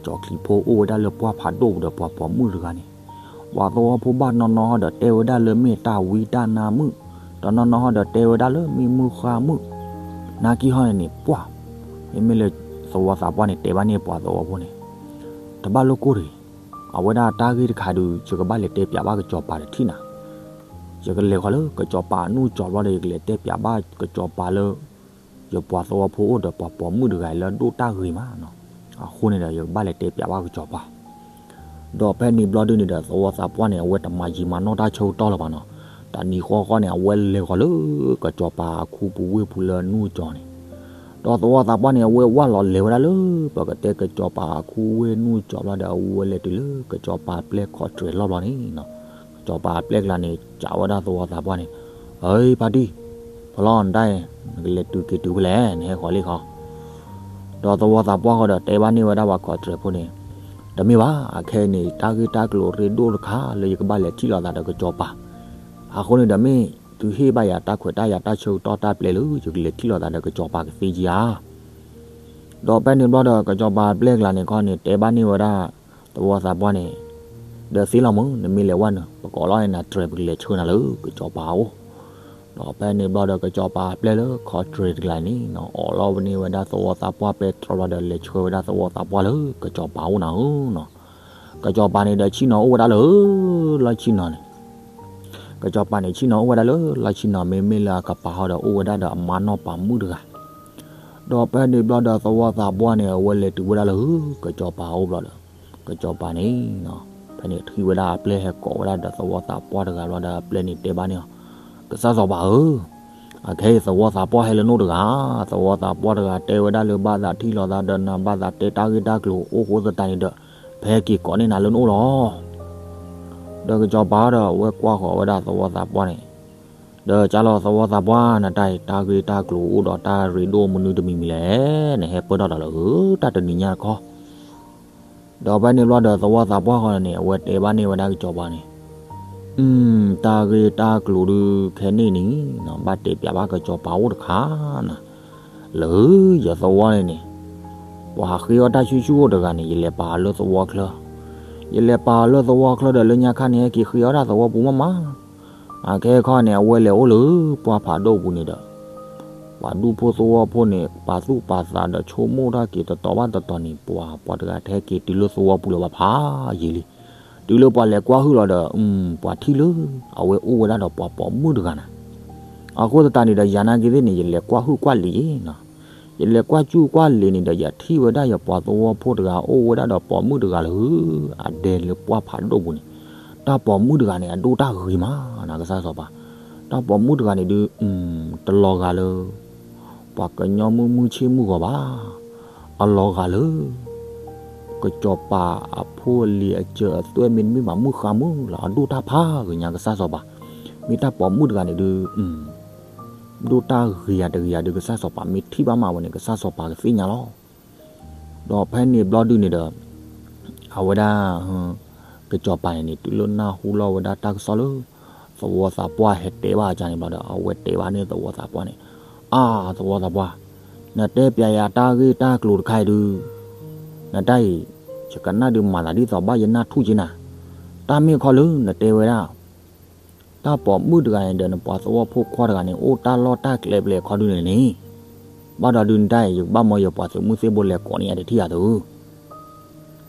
ကၠီၤချံဖိအိၣ်ဝဲဒၣ်လၢပှၢ်ဖးဒိၣ်ပူၤဒီးပှၤပိာ်မုၣ်တဂၤန့ၣ်, ပှၤသဝီဖိဘၣ်နီၢ်နီၢ်ဟီဒီးတဲဝဲဒၣ်လၢမ့ၢ်တၢ်ဝံတၢ်နါမုၣ်, ဒီးနီၢ်နီၢ်ဟီဒီးတဲဝဲဒၣ်လၢမ့ၢ်မုၢ်ဃါမုၣ်, နာ်က့ဟီန့ၣ်န့ၣ် ပှၢ် မ့မ့ၢ်လၢသဝီသးပှၢ်န့ၣ် တဲဘၣ်န့ၢ်ပှၤသဝီဖိန့ၣ်, တဘၣ်လိၣ်ကိၢ်တဂ့ၤ, အဝဲဒၣ်တၢ်ဂ့ၢ်တခါဒုး ယကဘၣ်လဲၤတဲပၠးဘၣ်ကစီၤပၤတထံၣ်နၤ, ယကလဲၤဃီၤလၢကစီၤပၤအနူၢ်ကၠီၤဘျီဒီး ယကလဲၤတဲပၠးဘၣ်ကစီၤပၤလၢ ယပှၤသဝီဖိအိၣ်ဒီးပှၤပိာ်မုၣ်တဂၤလၢအဒိၣ်တၢ်ဂ့ၤမးနီၤ, အဃိန့ၣ်ဒီး ယကဘၣ်လဲၤတဲပၠးဘၣ်ကစီၤပၤ ဒီးဖဲန့ၣ်ဘျီဒုန့ၣ်ဒီး သဝီသးပှၢ်န့ၣ် အဝဲတမၤယံာ်မၤနီၢ်တၢ်ဆၢကတီၢ်လၢၤဘၣ်နီၤ, တနံၤဃီဃီန့ၣ် အဝဲလဲၤဃီၤလၢကစီၤပၤအခူပူၤဝ့ၢ်ပူၤလၢအနူၢ်ကၠီၤန့ၣ်, ဒီးသဝီသးပှၢ်န့ၣ် အဝဲဝၢ်လီၤလဲၤဝဲဒၣ်လၢ ပကတဲကစီၤပၤအခူဝ့ၢ်နူၢ်ကၠီၤဘျီဒီး အဝဲလဲၤတုၤလၢကစီၤပၤအပျဲၢ်ခီၣ်တြဲၤလီၢ်ဘျီန့ၣ်နီၤ, ကစီၤပၤအပျဲၢ်ကျါန့ၣ် စံးဝဲဒၣ်သဝီသးပှၢ်န့ၣ်, အၢ ဖါတံၢ်, ဖီလီၤနတၢ်အံၤ နကလဲၤတုၤက့ၤတုၤဖဲလဲၣ် နဟဲဃီၤလံဃီ ဒီးသဝီသးပှၢ်ဃီဒီးတဲဘၣ်န့ၢ်ဝဲဒၣ်ပှၤခီၣ်တြဲၤဖိန့ၣ်, တမ့ၢ်ဘၣ် အခဲအံၤန့ၣ် တၢ်ဂ့ၢ်တၢ်ကျိၤရ့ဒိၣ်တခါလၢယကဘၣ်လဲၤထံၣ်လိာ်သးဒီးကစီၤပၤ, အဃိန့ၣ်ဒီးမ့ၢ်သုဟ့ၣ်ဘၣ်ယၤတၢ်ခွဲးတၢ်ယာ်တၢ်ဆၢကတီၢ်တၢ်ပျဲလၢ ယကလဲၤထံၣ်လိာ်သးဒီးကစီၤပၤကသ့ဧါ. ဒီးဖဲန့ၣ်ဘျီဒီး ကစီၤပၤအပျဲၢ်ကျါန့ၣ်ခီန့ၣ် တဲဘၣ်န့ၢ်ဝဲဒၣ် သဝီသးပှၢ်န့ၣ်, ဒီးသ့လီၤမုၢ် နမ့ၢ်လဲၤဝဲနုာ် ပကိးလီၤနၤတြဲၤ ပကလဲၤဆှၢနၤလၢကစီၤပၤအအိၣ်, ဒီးဖဲန့ၣ်ဘျီဒီး ကစီၤပၤအပျဲၢ်လၢခီၣ်တြဲၤတကျါန့ၣ်နီၤ အိးလီၤဝဲန့ၢ်ဝဲဒၣ်သဝီသးပှၢ်ပဲတြီဘျီဒီး လဲၤဆှၢဝဲဒၣ်သဝီသးပှၢ်လၢကစီၤပၤအအိၣ်နၤဧၢနီၤ, ကစီၤပၤန့ၣ်ဒီးဆ့ၣ်နီၤအိၣ်ဝဲဒၣ်လၢ လီၢ်ဆ့ၣ်နီၤန့ၣ် ကစီၤပၤန့ၣ်ဆ့ၣ်နီၤအိၣ်ဝဲဒၣ်လၢလီၢ်ဆ့ၣ်နီၤ မ့မ့ၢ်လၢအကပၤဟီဒီးအိၣ်ဝဲဒၣ်ဒီးအမါနီၢ်ပၤမုၣ်တဂၤ, ဒီးဖဲန့ၣ်ဘျီဒီးသဝီသးပှၢ်န့ၣ် အဝဲလဲၤတုၤဝဲဒၣ်လၢ ကစီၤပၤအအိၣ်ဘျီဒီး ကစီၤပၤန့ၣ် ဖဲန့ၣ်ထံၣ်ဝဲဒၣ်အပျဲၢ်ဟဲကိးဝဲဒၣ်ဒီးသဝီသးပှၢ်တဂၤဘျီဒီးအပျဲၢ်န့ၣ်တဲဘၣ်န့ၢ်အီၤ, ကစၢ်စီၤပၤဧၢ, အခဲအံၤသဝီသးပှၢ်ဟဲလၢနအိၣ်တဂၤ, သဝီသးပှၢ်တဂၤတဲဝဲဒၣ်လၢဘၣ်သးထံၣ်လိာ်သးဒီးနၤဘၣ်သးတဲတၢ်ဂ့ၢ်တၢ်ကျိၤအိၣ်ဃိသတးန့ၣ်ဒီး ဖဲက့ၤကိးန့ၢ်နၤလၢနအိၣ်လီၤ. ဒီးကစီၤပၤဒီးအဝဲကွၢ်ဃီၤဝဲဒၣ်သဝီသးပှၢ်န့ၣ်, ဒီးကၢ်လီၤသဝီသးပှၢ် နတၢ်အံၤ တၢ်ဂ့ၢ်တၢ်ကျိၤအိၣ်ဒီးတၢ်ရ့ဒိၣ်မနုၤတမံၤမံၤလဲၣ်, နဟဲပၢၢ်ထီၣ်ဒီးလၢဧၢ တၢ်တနံၤညါတခီ ဒီးဖဲန့ၣ်ဘျီဒီးသဝီသးပှၢ်ဃီန့ၣ် အဝဲတဲဘၣ်န့ၢ်ဝဲဒၣ်ကစီၤပၤန့ၣ်, တၢ်ဂ့ၢ်တၢ်ကျိၤဒုးခဲန့ၣ်န့ၣ် ဘၣ်တဲပၠးဘၣ်ကစီၤပၤအိၣ်တခါနၤ, လၢယသဝီန့ၣ်န့ၣ် ပှၤဟးဃ့အီၣ်တၢ်ဆူၣ်ဆူၣ်အိၣ်တဂၤန့ၣ် ယလဲၤပာ်အီၤလၢသဝီချၢ, ယလဲၤပာ်အီၤလၢသဝီချၢဒီးလၢညါခါန့ၣ် ဟဲက့ၤဃ့အီၣ်တၢ်သဝီပူၤမးမး, အခဲခီန့ၣ် အဝဲလဲၤအိၣ်လၢပှၢ်ဖးဒိၣ်ပူၤန့ၣ်ဒီး ပှၤဒူဖိသဝီဖိန့ၣ် ပာ်သူၣ်ပာ်သးဒီးဆိကမိၣ်တၢ်က့ၤတတီၤဘၣ်တတီၤန့ၣ် ပှၤပှၤတဂၤတဟဲက့ၤတုၤလၢသဝီပူၤလၢၤဘၣ်ဖးယံာ်လံ, တုၤလၢပှၤလဲၤကွၢ်ဟုၣ်လီၤဒီး ပှၤထံၣ်လၢ အဝဲအိၣ်ဝဲဒၣ်ဒီးပှၤပိာ်မုၣ်တဂၤနၤ, အဃိသတးန့ၣ်ဒီးယၤနာ်က့သ့ၣ်န့ၣ် ယလဲၤကွၢ်ဟုၣ်ကွၢ်လံၤယ့ၣ်နီၤ, ယလဲၤကွၢ်ကူၣ်ကွၢ်လံၤန့ၣ်ဒီး ယထံၣ်ဝဲဒၣ်ယပှၤသဝီဖိတဂၤအိၣ်ဝဲဒၣ်ဒီးပိာ်မုၣ်တဂၤလၢ အဒဲလၢပှၢ်ဖးဒိၣ်ပူၤန့ၣ်, တၢ်ပိာ်မုၣ်တဂၤန့ၣ် အဒိၣ်တၢ်ဂ့ၤမးနၤကစၢ်စီၤပၤ, တၢ်ပိာ်မုၣ်တဂၤန့ၣ်ဒုး တလီၤဂာ်လၢ ပှၤကညီမုၢ်မုၢ်ဆ့ၣ်မုၢ်ဂီၤဘၣ်, အလီၤဂာ်လၢ ကစီၤပၤအဖိအလံၤအစၢၤအသွဲၣ်မ့တမ့ၢ်ဘၣ်မုၢ်ဃါမုၢ်လီၤ အဒိၣ်တၢ်ဖးဂ့ၤညါကစၢ်စီၤပၤ, မ့ၢ်တၢ်ပိာ်မုၣ်တဂၤန့ၣ်ဒုး ဒိၣ်တၢ်ဂ့ၤယၤတဂ့ၤယၤဒုး ကစၢ်စီၤပၤမ့ၢ်ထံၣ်ဘၣ်မးဝဲန့ၣ် ကစၢ်စီၤပၤကသ့ၣ်ညါလီၤ. ဒီးဖဲန့ၣ်ဘျီဒုးန့ၣ်ဒီး အဝဲဒၣ် ကစီၤပၤန့ၣ်န့ၣ် တုၤလၢနၢ်ဟူလီၤဝဲဒၣ်တၢ်ကစီၣ်လၢ သဝီသးပှၢ်ဟဲတဲဘၣ်အကါန့ၣ်ဘျီဒီး အဝဲတဲဘၣ်န့ၢ်သဝီသးပှၢ်န့ၣ်, အါ သဝီသးပှၢ်, နတဲပၠးယၤတၢ်ဂ့ၢ်တၢ်ကျိၤတခါအံၤဒုး နတၢ်အံၤ ယကနၣ်ဒုးမၤသးဒ်သိးဘၣ်ယနၢ်ထူၣ်က့နၤ, တၢ်မ့ၢ်ခီလၢနတဲဝဲဒၣ် တၢ်ပိာ်မုၣ်တဂၤန့ၣ်ဒီး နပှၤသဝီဖိခွါတဂၤန့ၣ် အိၣ်တၢ်လီၢ်တၢ်ကျဲပျဲၢ်ခီဒုးန့ၣ်န့ၣ်, ဘၣ်ဒီးဒုးနတၢ်အံၤ ယကဘၣ်မၢယပှၤသုးမုၢ်သ့ၣ်ဘိလဲၤကိးန့ၢ်ယၤတထံၣ်ဧါသု.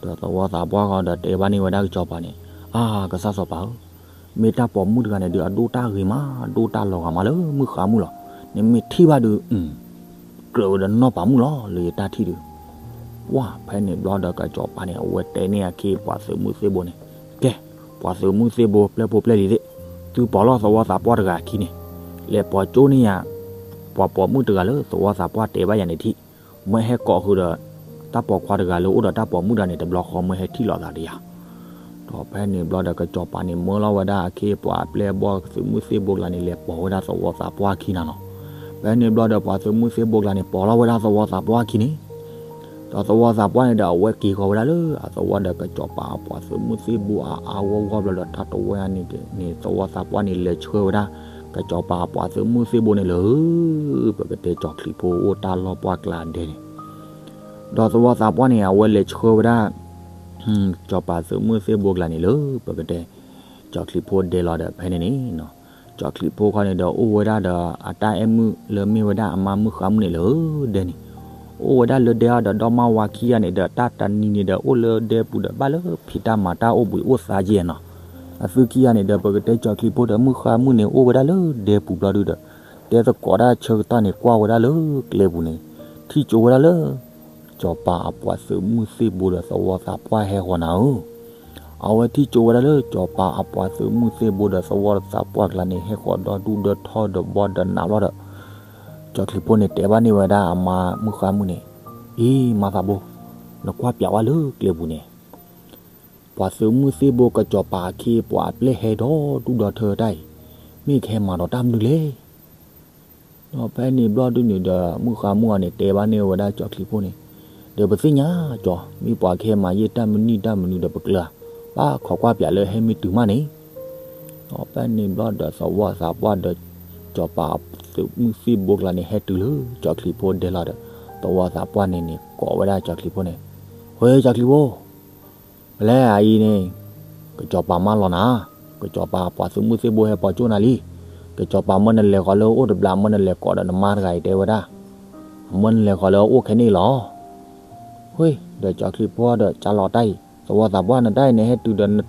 ဒီးသဝီသးပှၢ်ဃီဒီးတဲဘၣ်န့ၢ်ဝဲဒၣ်ကစီၤပၤန့ၣ်, အါ ကစၢ်စီၤပၤဧၢ, မ့ၢ်တၢ်ပိာ်မုၣ်တဂၤန့ၣ်ဒုး အဒိၣ်တၢ်ဂ့ၤမး ဒိၣ်တၢ်လီၤဂာ်မးလၢမုၢ်ဃါမုၢ်လီၤ. နမ့ၢ်ထံၣ်ဘၣ်ဒုး ကြၢးဝဲဒီးနီၢ်ပၤမုၣ်လီၤ လၢယတၢ်ထံၣ်ဒုး ပှၢ်ဖဲန့ၣ်ဘျီဒီးကစီၤပၤန့ၣ် အဝဲတဲန့ၢ်အခံပှၤသုးမုၢ်သ့ၣ်ဘိန့ၣ်, ကဲ, ပှၤသုးမုၢ်သ့ၣ်ဘိ ပျဲၢ်ဖိပျဲၢ်လံၤသ့ၣ်, သုပိာ်လီၤသဝီသးပှၢ်တဂၤအခံန့ၣ်, လဲၤပိာ်ကၠိန့ၢ်ယၤ ပှၤပိာ်မုၣ်တဂၤလၢသဝီသးပှၢ်တဲဘၣ်ယၤန့ၣ်ထံၣ်, မၢဟဲကိးဃုာ်ဒီး တၢ်ပိာ်ခွါတဂၤလၢအိၣ်ဒီးတၢ်ပိာ်မုၣ်တဂၤန့ၣ် တဘျီဃီမၢဟဲထံၣ်လိာ်သးဒီးယၤ. ဒီးဖဲန့ၣ်ဘျီဒီး ကစီၤပၤန့ၣ် မၢလီၤဝဲဒၣ်အခ့အပှၤအပျဲၢ်အဘီၣ် သုးမုၢ်သ့ၣ်ဘိကျါန့ၣ် လဲၤပိာ်ဝဲဒၣ်သဝီသးပှၢ်အခံနၤနီၤ. ဖဲန့ၣ်ဘျီဒီး ပှၤသုးမုၢ်သ့ၣ်ဘိကျါန့ၣ် ပိာ်လီၤဝဲဒၣ်သဝီသးပှၢ်အခံန့ၣ်, ဒီးသဝီသးပှၢ်န့ၣ်ဒီး အဝဲက့ၤဃီၤဝဲဒၣ်လၢအသဝီဒီး ကစီၤပၤအပှၤသုးမုၢ်သ့ၣ်ဘိအါအါဂီၢ်ဂီၢ်ဘျီဒီး တၢ်တဝီညါန့ၣ်န့ၣ် သဝီသးပှၢ်န့ၣ် လဲၤဆှၢဝဲဒၣ် ကစီၤပၤအပှၤသုးမုၢ်သ့ၣ်ဘိန့ၣ်လၢ ပကတဲကၠီၤချံးဖိအိၣ်တၢ်လီၢ်ပှၢ်ကျါဒဲန့ၣ်, ဒီးသဝီသးပှၢ်န့ၣ် အဝဲလဲၤဆှၢဝဲဒၣ် ကစီၤပၤသုးမုၢ်သ့ၣ်ဘိကျါန့ၣ်လၢ ပကတဲ ကၠီၤချံးဖိဒဲလီၤဒီး ဖဲန့ၣ်န့ၣ် ကၠီၤချံးဖိခီန့ၣ်ဒီး အိၣ်ဝဲဒၣ်ဒီးအတၢ်အဲၣ်မုၣ်လၢမ့ၢ်ဝဲဒၣ်အမါမုၣ်ဃါမုၣ်န့ၣ်လၢဒဲန့ၣ်, အိၣ်ဝဲဒၣ်လၢဒဲအီၤဒီး ဒီမါဝၤခံဂၤန့ၣ်ဒီး တၢ်တနံၤန့ၣ်ဒီး အိၣ်လၢဒဲပူၤဒီး ဘၣ်လၢဖံးတၢ်မၤတၢ်အိၣ်ဘှံးအိၣ်သါကဲနီၤ. အသုခံဂၤန့ၣ်ဒီး ပကတဲကၠီၤချံးဖိဒီးမုၣ်ဃါမုၣ်န့ၣ် အိၣ်ဝဲဒၣ်လၢဒဲပူၤဘျီဒုဒီး တဲသကိးတၢ်ဆၢကတီၢ်န့ၣ် ကွၢ်ဝဲဒၣ်လၢကျဲပူၤန့ၣ် ထံၣ်ကၠိဝဲဒၣ်လၢ ကစီၤပၤအပှၤသုးမုၢ်သ့ၣ်ဘိဒီးသဝီသးပှၢ်ဟဲဃီၤနၤဧၢ, အဝဲထံၣ်ကၠိဝဲဒၣ်လၢ ကစီၤပၤအပှၤသုးမုၢ်သ့ၣ်ဘိဒီးသဝီသးပှၢ်ကျါန့ၣ် ဟဲဃီၤဒီဒူၣ်ဒီထီဒီဘီဒီနးဘျီဒီး ကၠီၤချံးဖိန့ၣ် တဲဘၣ်န့ၢ်ဝဲဒၣ်အမါမုၣ်ဃါမုၣ်န့ၣ်, အ့ မါသးဘိ, နကွၢ်ပၠးဝဲလၢကျဲပူၤန့ၣ် ပှၤသုးမုၢ်သ့ၣ်ဘိ ကစီၤပၤအခ့အပှၤအပျဲၢ်ဟဲဒီဒူၣ်ဒီထီတၢ်အံၤ, မ့ၢ်ကဟဲမၤဒီးတၢ်မနုၤလဲၣ်. ဒီးဖဲန့ၣ်ဘျီဒုန့ၣ်ဒီး မုၣ်ဃါမုၣ်အီၤန့ၣ် တဲဘၣ်န့ၢ်ဝဲဒၣ်ကၠီၤချံးဖိန့ၣ်, ဒီးပသ့ၣ်ညါကၠီၤ, မ့ၢ်ပှၤကဟဲမၤယဲၢ်တၢ်မနုၤတၢ်မနုၤဒီးပကျၢၤဧါ, ဘၣ်ခိးကွၢ်ပၠးလၢဟဲမ့ၢ်တုၤမးန့ၣ်. ဒီးဖဲန့ၣ်ဘျီဒီးသဝီသးပှၢ်ဒီး ကစီၤပၤသုးမုၢ်သ့ၣ်ဘိကျါန့ၣ် ဟဲတုၤလၢကၠီၤချံးဖိဒဲလီၤဒီး သဝီသးပှၢ်န့ၣ်န့ၣ် ကိးဝဲဒၣ်ကၠီၤချံးဖိန့ၣ်, ဟဲကၠီၤချံးဖိ ပလဲအအံၤန့ၣ် ကစီၤပၤမၢလီၤနၤ, ကစီၤပၤပှၤသုးမုၢ်သ့ၣ်ဘိဟဲပိာ်ကၠိနၤလံ, ကစီၤပၤမၢနလဲၤဃီၤလၢအအိၣ်တဘျီ မၢနလဲၤကိးဒီးနမါတဂၤအံၤတဲဝဲဒၣ်, အမၢနလဲၤဃီၤလၢအအိၣ်ခဲန့ၣ်လီၤ. ဟ့ ဒီးကၠီၤချံးဖိဒီး ကၢ်လီၤတၢ်အံၤ သဝီသးပှၢ် နတၢ်အံၤန့ၣ်ဟဲတုၤဒီး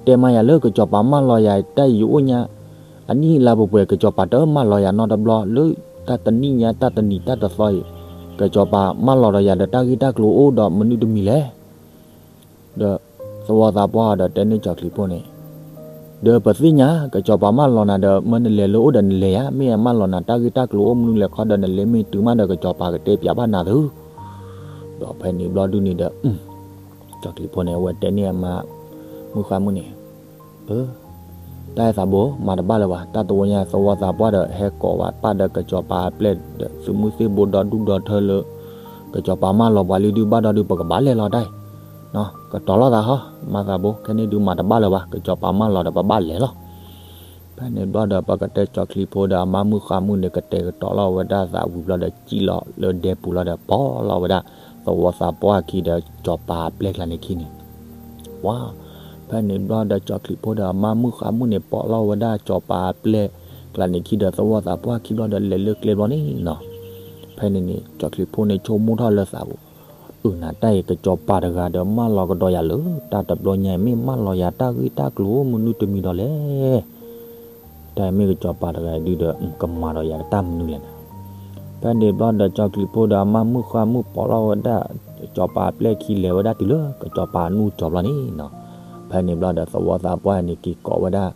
တဲမးယၤလၢကစီၤပၤမၢလီၤယၤတၢ်အံၤ ယအိၣ်ညါ အနံၣ်လါပှဲၤပှဲၤ ကစီၤပၤတမၢလီၤယၤနီတဘျီ လၢတၢ်တနံၣ်ညါတၢ်တနံၤတၢ်တသီအံၤ ကစီၤပၤမၢလီၤဒီးယၤဒီးတၢ်ဂ့ၢ်တၢ်ကျိၤအိၣ်ဒီးမနုၤတမံၤလဲၣ်. ဒီးသဝီသးပှၢ်ဒီးတဲန့ၢ်ကၠီၤချံးဖိန့ၣ်, ဒီးပသ့ၣ်ညါ ကစီၤပၤမၢလီၤနၤဒီး မၢနလဲၤလၢအိၣ်ဒီးနလဲၤယၤ မ့ၢ်အမၢလီၤနၤတၢ်ဂ့ၢ်တၢ်ကျိၤအိၣ်မနုၤလဲၣ်ခီဒီး နလဲၤမ့ၢ်တုၤမးဒီး ကစီၤပၤကတဲပၠးဘၣ်နၤသု. ဒီးဖဲန့ၣ်ဘျီဒုန့ၣ်ဒီး ကၠီၤချံးဖိန့ၣ် အဝဲတဲန့ၢ်အမါ မုၣ်ဃါမုၣ်န့ၣ်, တၢ်အဲၣ်သးဘိ မၤတဘၣ်လၢၤဘၣ်, တၢ်တဝီညါသဝီသးပှၢ်ဒီး ဟဲကိးဝဲပၢ်ဒီးကစီၤပၤအပျဲၢ်ဒီး သုးမုၢ်သ့ၣ်ဘိဒီဒူၣ်ဒီထၢလၢ ကစီၤပၤမၢလီၤပှၤလံဒုးဘၣ်ဒီးဒုး ပကဘၣ်လဲၤလီၤတၢ်အံၤ, ကတီၤလီၤသးဟီ မၤသးဘိ ခဲန့ၣ်ဒုးမၤတဘၣ်လၢၤဘၣ်, ကစီၤပၤမၢလီၤဒီးပဘၣ်လဲၤလီၤ. ဖဲန့ၣ်ဘျီဒီး ပကတဲကၠီၤချံးဖိဒီးအမါမုၣ်ဃါမုၣ်န့ၣ် ကတဲာ်ကတီၤလီၤဝဲဒၣ်သးဝံၤဘျီဒီး စံၣ်လီၤလၢဒဲပူၤလီၤဒီး ပိာ်လီၤဝဲဒၣ် သဝီသးပှၢ်ခံဒီး ကစီၤပၤအပျဲၢ်ကျါန့ၣ်ခံန့ၣ်, ပှၤ, ဖဲန့ၣ်ဘျီဒီး ကၠီၤချံးဖိဒီးအမါမုၣ်ဃါမုၣ်န့ၣ် ပိာ်လီၤဝဲဒၣ်ကစီၤပၤအပျဲၢ်ကျါန့ၣ်ခံဒီး သဝီသးပှၢ်ခံဘျီဒီး လဲၤလၢကျဲဘျီန့ၣ်နီၤ. ဖဲန့ၣ်န့ၣ် ကၠီၤချံးဖိန့ၣ် ဆိကမိၣ်ထီၣ်လၢသးပူၤ, အုၣ်နၤ တၢ်အံၤ ကစီၤပၤတဂၤဒီး မၢလီၤကဒီးယၤလၢတၢ်တဘျီညါအံၤ မ့ၢ်မၢလီၤယၤတၢ်ဂ့ၢ်တၢ်ကျိၤမနုၤတမံၤဒီးလဲၣ်. တၢ်အံၤမ့ၢ်ကစီၤပၤတဂၤဒုဒီး ကမၤဒီးယၤတၢ်မနုၤလဲၣ်န့ၣ်. ဖဲန့ၣ်ဘျီဒီး ကၠီၤချံးဖိဒီးအမါမုၣ်ဃါမုၣ် ပိာ်လီၤဝဲဒၣ် ကစီၤပၤအပျဲၢ်ခံ လဲၤဝဲဒၣ်တုၤလၢကစီၤပၤအနူၢ်ကၠီၤဘျီန့ၣ်နီၤ. ဖဲန့ၣ်ဘျီဒီး သဝီသးပှၢ်န့ၣ် က့ၤကိးဝဲဒၣ်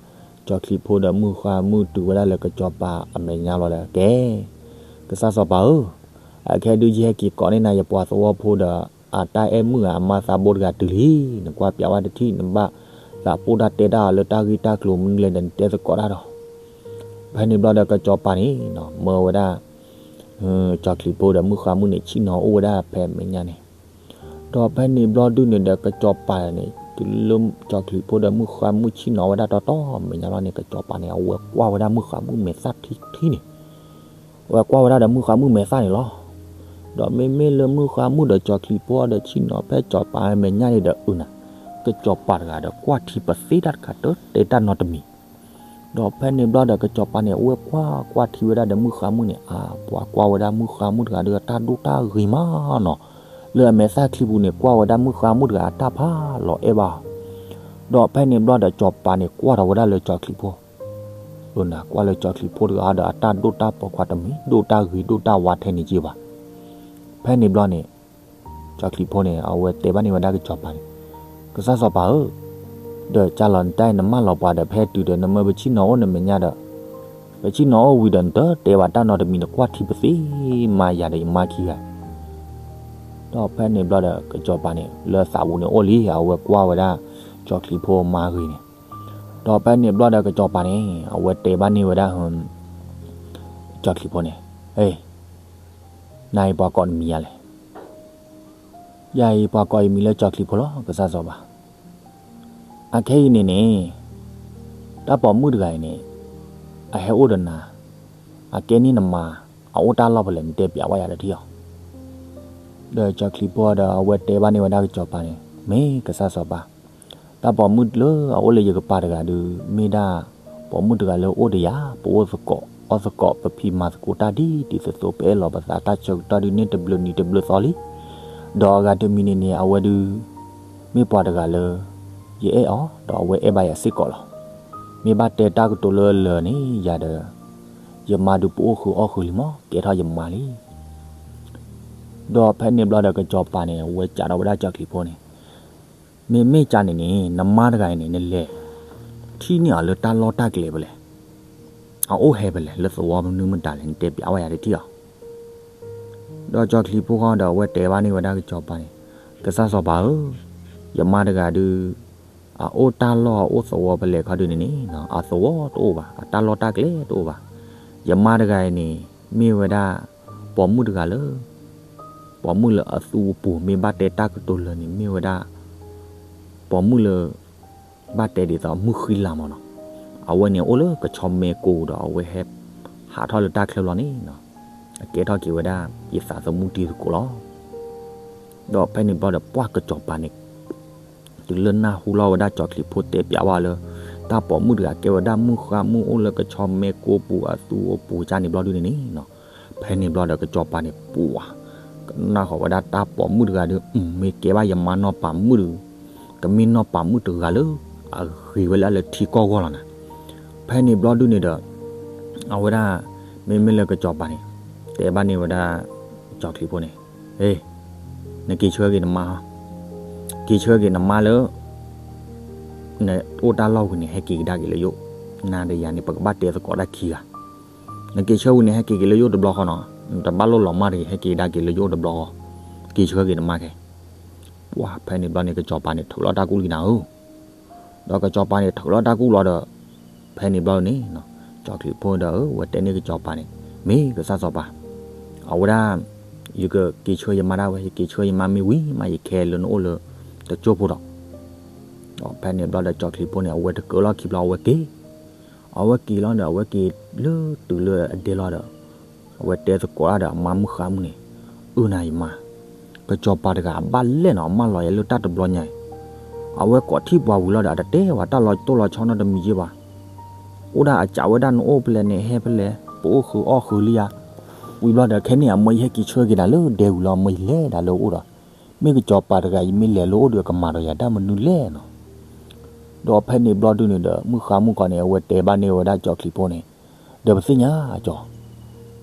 ကၠီၤချံးဖိဒီးမုၣ်ဃါမုၣ် တုၤဝဲဒၣ်လၢကစီၤပၤအမဲာ်ညါလီၤဒီး ကဲ ကစၢ်စီၤပၤဧၢ, အခဲဒုး ယဟဲက့ၤကိးန့ၢ်နၤ ယပှၤသဝီဖိဒီး အတၢ်အဲၣ်မုၣ်ဧါ အမါသးဘိတဂၤတုၤလံ, နကွၢ်ပၠးဝဲတထံၣ် နဘၣ်သးပိၢ်တၢ်တဲတၢ်အီၤလၢတၢ်ဂ့ၢ်တၢ်ကျိၤမနုၤလဲၣ်ဒီး နတဲသကိးတၢ်ဒီး. ဖဲန့ၣ်ဘျီဒီး ကစီၤပၤန့ၣ်နီၤ မၢဝဲဒၣ် ကၠီၤချံးဖိဒီးမုၣ်ဃါမုၣ်န့ၣ် ဆ့ၣ်နီၤအိၣ်ဝဲဒၣ်ဖဲမဲာ်ညါန့ၣ်. ဒီးဖဲန့ၣ်ဘျီဒုန့ၣ်ဒီး ကစီၤပၤန့ၣ် တုၤလၢကၠီၤချံးဖိဒီးမုၣ်ဃါမုၣ် ဆ့ၣ်နီၤဝဲဒၣ်တီတီမဲာ်ညါလီၤန့ၣ် ကစီၤပၤန့ၣ် အဝဲကွၢ်ဝဲဒၣ်မုၣ်ဃါမုၣ်မဲာ်သၣ်ထံထံန့ၣ် အဝဲကွၢ်ဝဲဒၣ်ဒီးမုၣ်ဃါမုၣ်မဲာ်သၣ်န့ၣ်လီၤ. ဒီးမ့မ့ၢ်လၢမုၣ်ဃါမုၣ်ဒီးကၠီၤချံးဖိဒီး ဆ့ၣ်နီၤဖဲကစီၤပၤမဲာ်ညါန့ၣ်ဒီး အုၣ်နၤ ကစီၤပၤတဂၤဒီး ကွၢ်ထံပသ့တၢ်တခါ တတဲတၢ်နီတမံၤ. ဒီးဖဲန့ၣ်ဘျီဒီး ကစီၤပၤန့ၣ် အဝဲကွၢ်ကွၢ်ထံဝဲဒၣ်ဒီးမုၣ်ဃါမုၣ်န့ၣ် အါ ပှၤကွၢ်ဝဲဒၣ်မုၣ်ဃါမုၣ်တဂၤဒီး အတၢ်ဒိၣ်တၢ်ဂ့ၤမးနီၤ. လၢအမဲာ်သၣ်ချံပူၤန့ၣ် ကွၢ်ဝဲဒၣ်မုၣ်ဃါမုၣ်တဂၤအတၢ်ဖးလီၤအဲၣ်ဘၣ်. ဒီးဖဲန့ၣ်ဘျီဒီး ကစီၤပၤန့ၣ် ကွၢ်ထီၣ်ဝဲဒၣ်လၢကၠီၤချံးဖိ အၢ နကွၢ်လၢကၠီၤချံးဖိတဂၤဒီး အတၢ်ဒိၣ်တၢ်ပီၤခွါတမ့ၢ်ဒိၣ်တၢ်ဂ့ၤဒိၣ်တၢ်ဝါထဲန့ၣ်က့ဘၣ်. ဖဲန့ၣ်ဘျီန့ၣ် ကၠီၤချံးဖိန့ၣ် အဝဲတဲဘၣ်န့ၢ်ဝဲဒၣ်ကစီၤပၤန့ၣ်, ကစၢ်စီၤပၤဧၢ, ဒီးကၢ်လီၤနတၢ်အံၤ နမၢလီၤပှၤဒီး ဖဲတုၤဒီး နမၢပဆ့ၣ်နီၤအိၣ်နမဲာ်ညါဒီး ပဆ့ၣ်နီၤအိၣ်ဝံၤဒီး နတတဲဘၣ်တၢ်နီတမံၤ နကွၢ်ထံပသ့မး ယၤဒီးယမါခံဂၤ ဒီးဖဲန့ၣ်ဘျီဒီး ကစီၤပၤန့ၣ် လၢသးပူၤန့ၣ်အိၣ်လံ အဝဲကွၢ်ဝဲဒၣ် ကၠီၤချံးဖိမါဂ့ၤန့ၣ်, ဒီးဖဲန့ၣ်ဘျီဒီးကစီၤပၤန့ၣ် အဝဲတဲဘၣ်န့ၢ်ဝဲဒၣ် ကၠီၤချံးဖိန့ၣ်, ဟ့, နၤအံၤပှၤကိးနမံၤယၤလဲၣ်. ယၤအံၤပှၤကိးယမံၤလၢကၠီၤချံးဖိလီၤ ကစၢ်စီၤပၤ. အခဲအံၤန့ၣ်န့ၣ် တၢ်ပိာ်မုၣ်တဂၤအံၤန့ၣ် အဟဲအိၣ်ဒီးနၤ, အကဲန့ၢ်နမါ, အအိၣ်တၢ်လီၢ်ဖဲလဲၣ် နတဲပျးဝဲယၤတထံၣ်အီၤ. ဒီးကၠီၤချံးဖိဒီးအဝဲတဲဘၣ်န့ၢ်ဝဲဒၣ်ကစီၤပၤန့ၣ်, မ့ၢ်ကစၢ်စီၤပၤ, တၢ်ပိာ်မုၣ်လၢအအိၣ်လၢယကပၤတဂၤဒုး မ့ၢ်ဒၣ်ပိာ်မုၣ်တဂၤလၢအိၣ်ဒီးယၤ, ပအိၣ်သကိးအီၣ်သကိး ပဖံးမၤသကိးတၢ်ဒ်တံၤသသိး ပအဲၣ်လီၤပသးတၢ်ဆၢကတီၢ်ဒုးန့ၢ်တဘျုးနံၤတဘျုးသီလံ. ဒီးအဂၤတမံၤန့ၣ်န့ၣ် အဝဲဒုး မ့ၢ်ပှၤတဂၤလၢ ယအဲၣ်အီၤ ဒီးအဝဲအဲၣ်ဘၣ်ယၤစ့ၢ်ကီးလီၤ. မ့ၢ်ဘၣ်တဲတၢ်ကတိၤလၢလၢာ်န့ၣ် ယၤဒီး ယမါဒုးပအိၣ်ဃုာ်အီၣ်ဃုာ်လံမး ကဲထီၣ်ယမါလံ. ဒီးဖဲန့ၣ်ဘျီဒီးကစီၤပၤန့ၣ် အဝဲစံးထီၣ်ဝဲဒၣ်ကၠီၤချံးဖိန့ၣ်, မ့မ့ၢ်ကန့ၣ်န့ၣ် နမါတဂၤအံၤန့ၣ် နလဲၤထံၣ်န့ၢ်အီၤလၢတၢ်လီၢ်တၢ်ကျဲဖဲလဲၣ်, အအိၣ်ဟဲဖဲလဲၣ်, လၢသဝီမနုၤမတၤလဲၣ် နတဲပျးဝဲယၤတထံၣ်အီၤ. ဒီးကၠီၤချံးဖိဃီဒီးအဝဲတဲဘၣ်န့ၢ်ဝဲဒၣ်ကစီၤပၤန့ၣ်, ကစၢ်စီၤပၤဧၢ, ယမါတဂၤဒုး အအိၣ်တၢ်လီၢ်အအိၣ်သဝီဖဲလဲၣ်ခီဒုးန့ၣ်န့ၣ် အသဝီတအိၣ်ဘၣ်, အတၢ်လီၢ်တၢ်ကျဲတအိၣ်ဘၣ်. ယမါတဂၤအံၤန့ၣ် မ့ၢ်ဝဲဒၣ် ပိာ်မုၣ်တဂၤလၢ ပိာ်မုၣ်လၢအသူအပူၤ မ့ၢ်ဘၣ်တဲတၢ်ကတိၤလၢာ်န့ၣ် မ့ၢ်ဝဲဒၣ် ပိာ်မုၣ်လၢ ဘၣ်တဲဒ်သိးမုၢ်ဃံလၤမးနီၤ. အဝဲန့ၣ်အိၣ်လၢကဆီမဲကိဒီး အဝဲဟဲ ဟးထီၣ်လၢတၢ်ချၢဘျီန့ၣ်နီၤ, အကဲထီၣ်က့ၤဝဲဒၣ် ယသးသမူတံၤသကိးလီၤ. ဒီးဖဲန့ၣ်ဘျီဒီးပှၢ်ကစီၤပၤန့ၣ် တုၤလၢနၢ်ဟူလီၤဝဲဒၣ်ကၠီၤချံးဖိတဲပျးဝဲလၢ တၢ်ပိာ်မုၣ်တဂၤကဲဝဲဒၣ်မုၣ်ဃါမုၣ်အိၣ်လၢကဆီမဲကိပူၤအသူအပူၤကန့ၣ်ဘျီဒုန့ၣ်န့ၣ်နီၤ, ဖဲန့ၣ်ဘျီဒီးကစီၤပၤန့ၣ်ပှၤ ကနၣ်ဃီၤဝဲဒၣ်တၢ်ပိာ်မုၣ်တဂၤဒီး မ့ၢ်ကဲဘၣ်ယမါနီၢ်ပၤမုၣ်ဒီး ကမ့ၢ်နီၢ်ပၤမုၣ်တဂၤလၢ အဂ့ၤဝဲလၢအလၢထံကီၢ်ဂီၢ်လီၤနၤ. ဖဲန့ၣ်ဘျီဒုန့ၣ်ဒီး အဝဲဒၣ် မ့မ့ၢ်လၢကစီၤပၤန့ၣ် တဲဘၣ်န့ၢ်ဝဲဒၣ် ကၠီၤချံးဖိန့ၣ်, နက့ၤဆှၢက့ၤနမါ, က့ၤဆှၢက့ၤနမါလၢ နအိၣ်တၢ်လီၢ်ဝံၤန့ၣ် ဟဲက့ၤကဒါက့ၤလၢယအိၣ်, နၤဒီးယၤန့ၣ် ပကဘၣ်တဲသကိးတၢ်ခံဂၤ, နက့ၤဆှၢဝံၤန့ၣ် ဟဲက့ၤက့ၤလၢယအိၣ်တဘျီဃီနီၤ, နတဘၣ်လိၣ်လီၤမၢ်တဂ့ၤ ဟဲက့ၤကဒါက့ၤလၢယအိၣ်တဘျီဃီ, က့ၤဆှၢက့ၤနမါခဲ ပှၢ်ဖဲန့ၣ်ဘျီန့ၣ် ကစီၤပၤန့ၣ်ထုးလီၤတၢ်ကူၣ်လီၤနၤဧၢ, ဒီးကစီၤပၤန့ၣ်ထုးလီၤတၢ်ကူၣ်လီၤဒီး ဖဲန့ၣ်ဘျီန့ၣ် ကၠီၤချံးဖိဒီး ဝဲတဲန့ၢ်ကစီၤပၤန့ၣ်, မ့ၢ်ကစၢ်စီၤပၤ, အဝဲဒၣ် ယကက့ၤဆှၢယမါဒၣ်ဝဲ, ယက့ၤဆှၢယမါမ့ၢ်ဝံၤမး ယကဟဲလၢနအိၣ်လၢ တကၠိၢ်ဖိဒီး ဒီးဖဲန့ၣ်ဘျီဒီးကၠီၤချံးဖိန့ၣ် အဝဲတကြၢးလီၢ်ခံဘျီ အဝဲက့ၤ, အဝဲက့ၤလီၤဒီး အဝဲက့ၤလၢတုၤလၢအဒဲလီၤဒီး အဝဲတဲသကိးတၢ်ဒီးအမါမုၣ်ဃါမုၣ်န့ၣ်, အၢၣ်နၤယမါ, ကစီၤပၤတဂၤအဘၣ်လဲၣ်နီၤ အမၢလီၤယၤလၢတၢ်တဘျီညါအံၤ, အဝဲကိးထံၣ်ပှၤဝံၤလီၤဒီး အတတဲဝဲတၢ်လီၤတိၢ်လီၤဆီနီတမံၤယ့ၢ်ဘၣ်, အိၣ်ဒၣ်အစးဝဲဒၣ်နအိၣ်ဖဲလဲၣ်န့ၣ် ဟဲဖဲလဲၣ် ပအိၣ်ဃုာ်အီၣ်ဃုာ်လံဧါ, ဝံၤဘျီဒီး ခဲန့ၣ်အမၢယဟဲက့ၤဆှၢက့ၤနၤလၢဒဲဝံၤလီၤ အမၢယလဲၤဒၣ်လၢအအိၣ်ဒီး, မ့ၢ်ကစီၤပၤတဂၤ ယမ့ၢ်လဲၤလၢအအိၣ်ဒီး ကမၤဒီးယၤတၢ်မနုၤလဲၣ်နီၤ. ဒီးဖဲန့ၣ်ဘျီဒုန့ၣ်ဒီး မုၣ်ဃါမုၣ်ခီန့ၣ် အဝဲတဲဘၣ်န့ၢ်ဝဲဒၣ်ကၠီၤချံးဖိန့ၣ်, ဒီးပသ့ၣ်ညါကၠီၤ,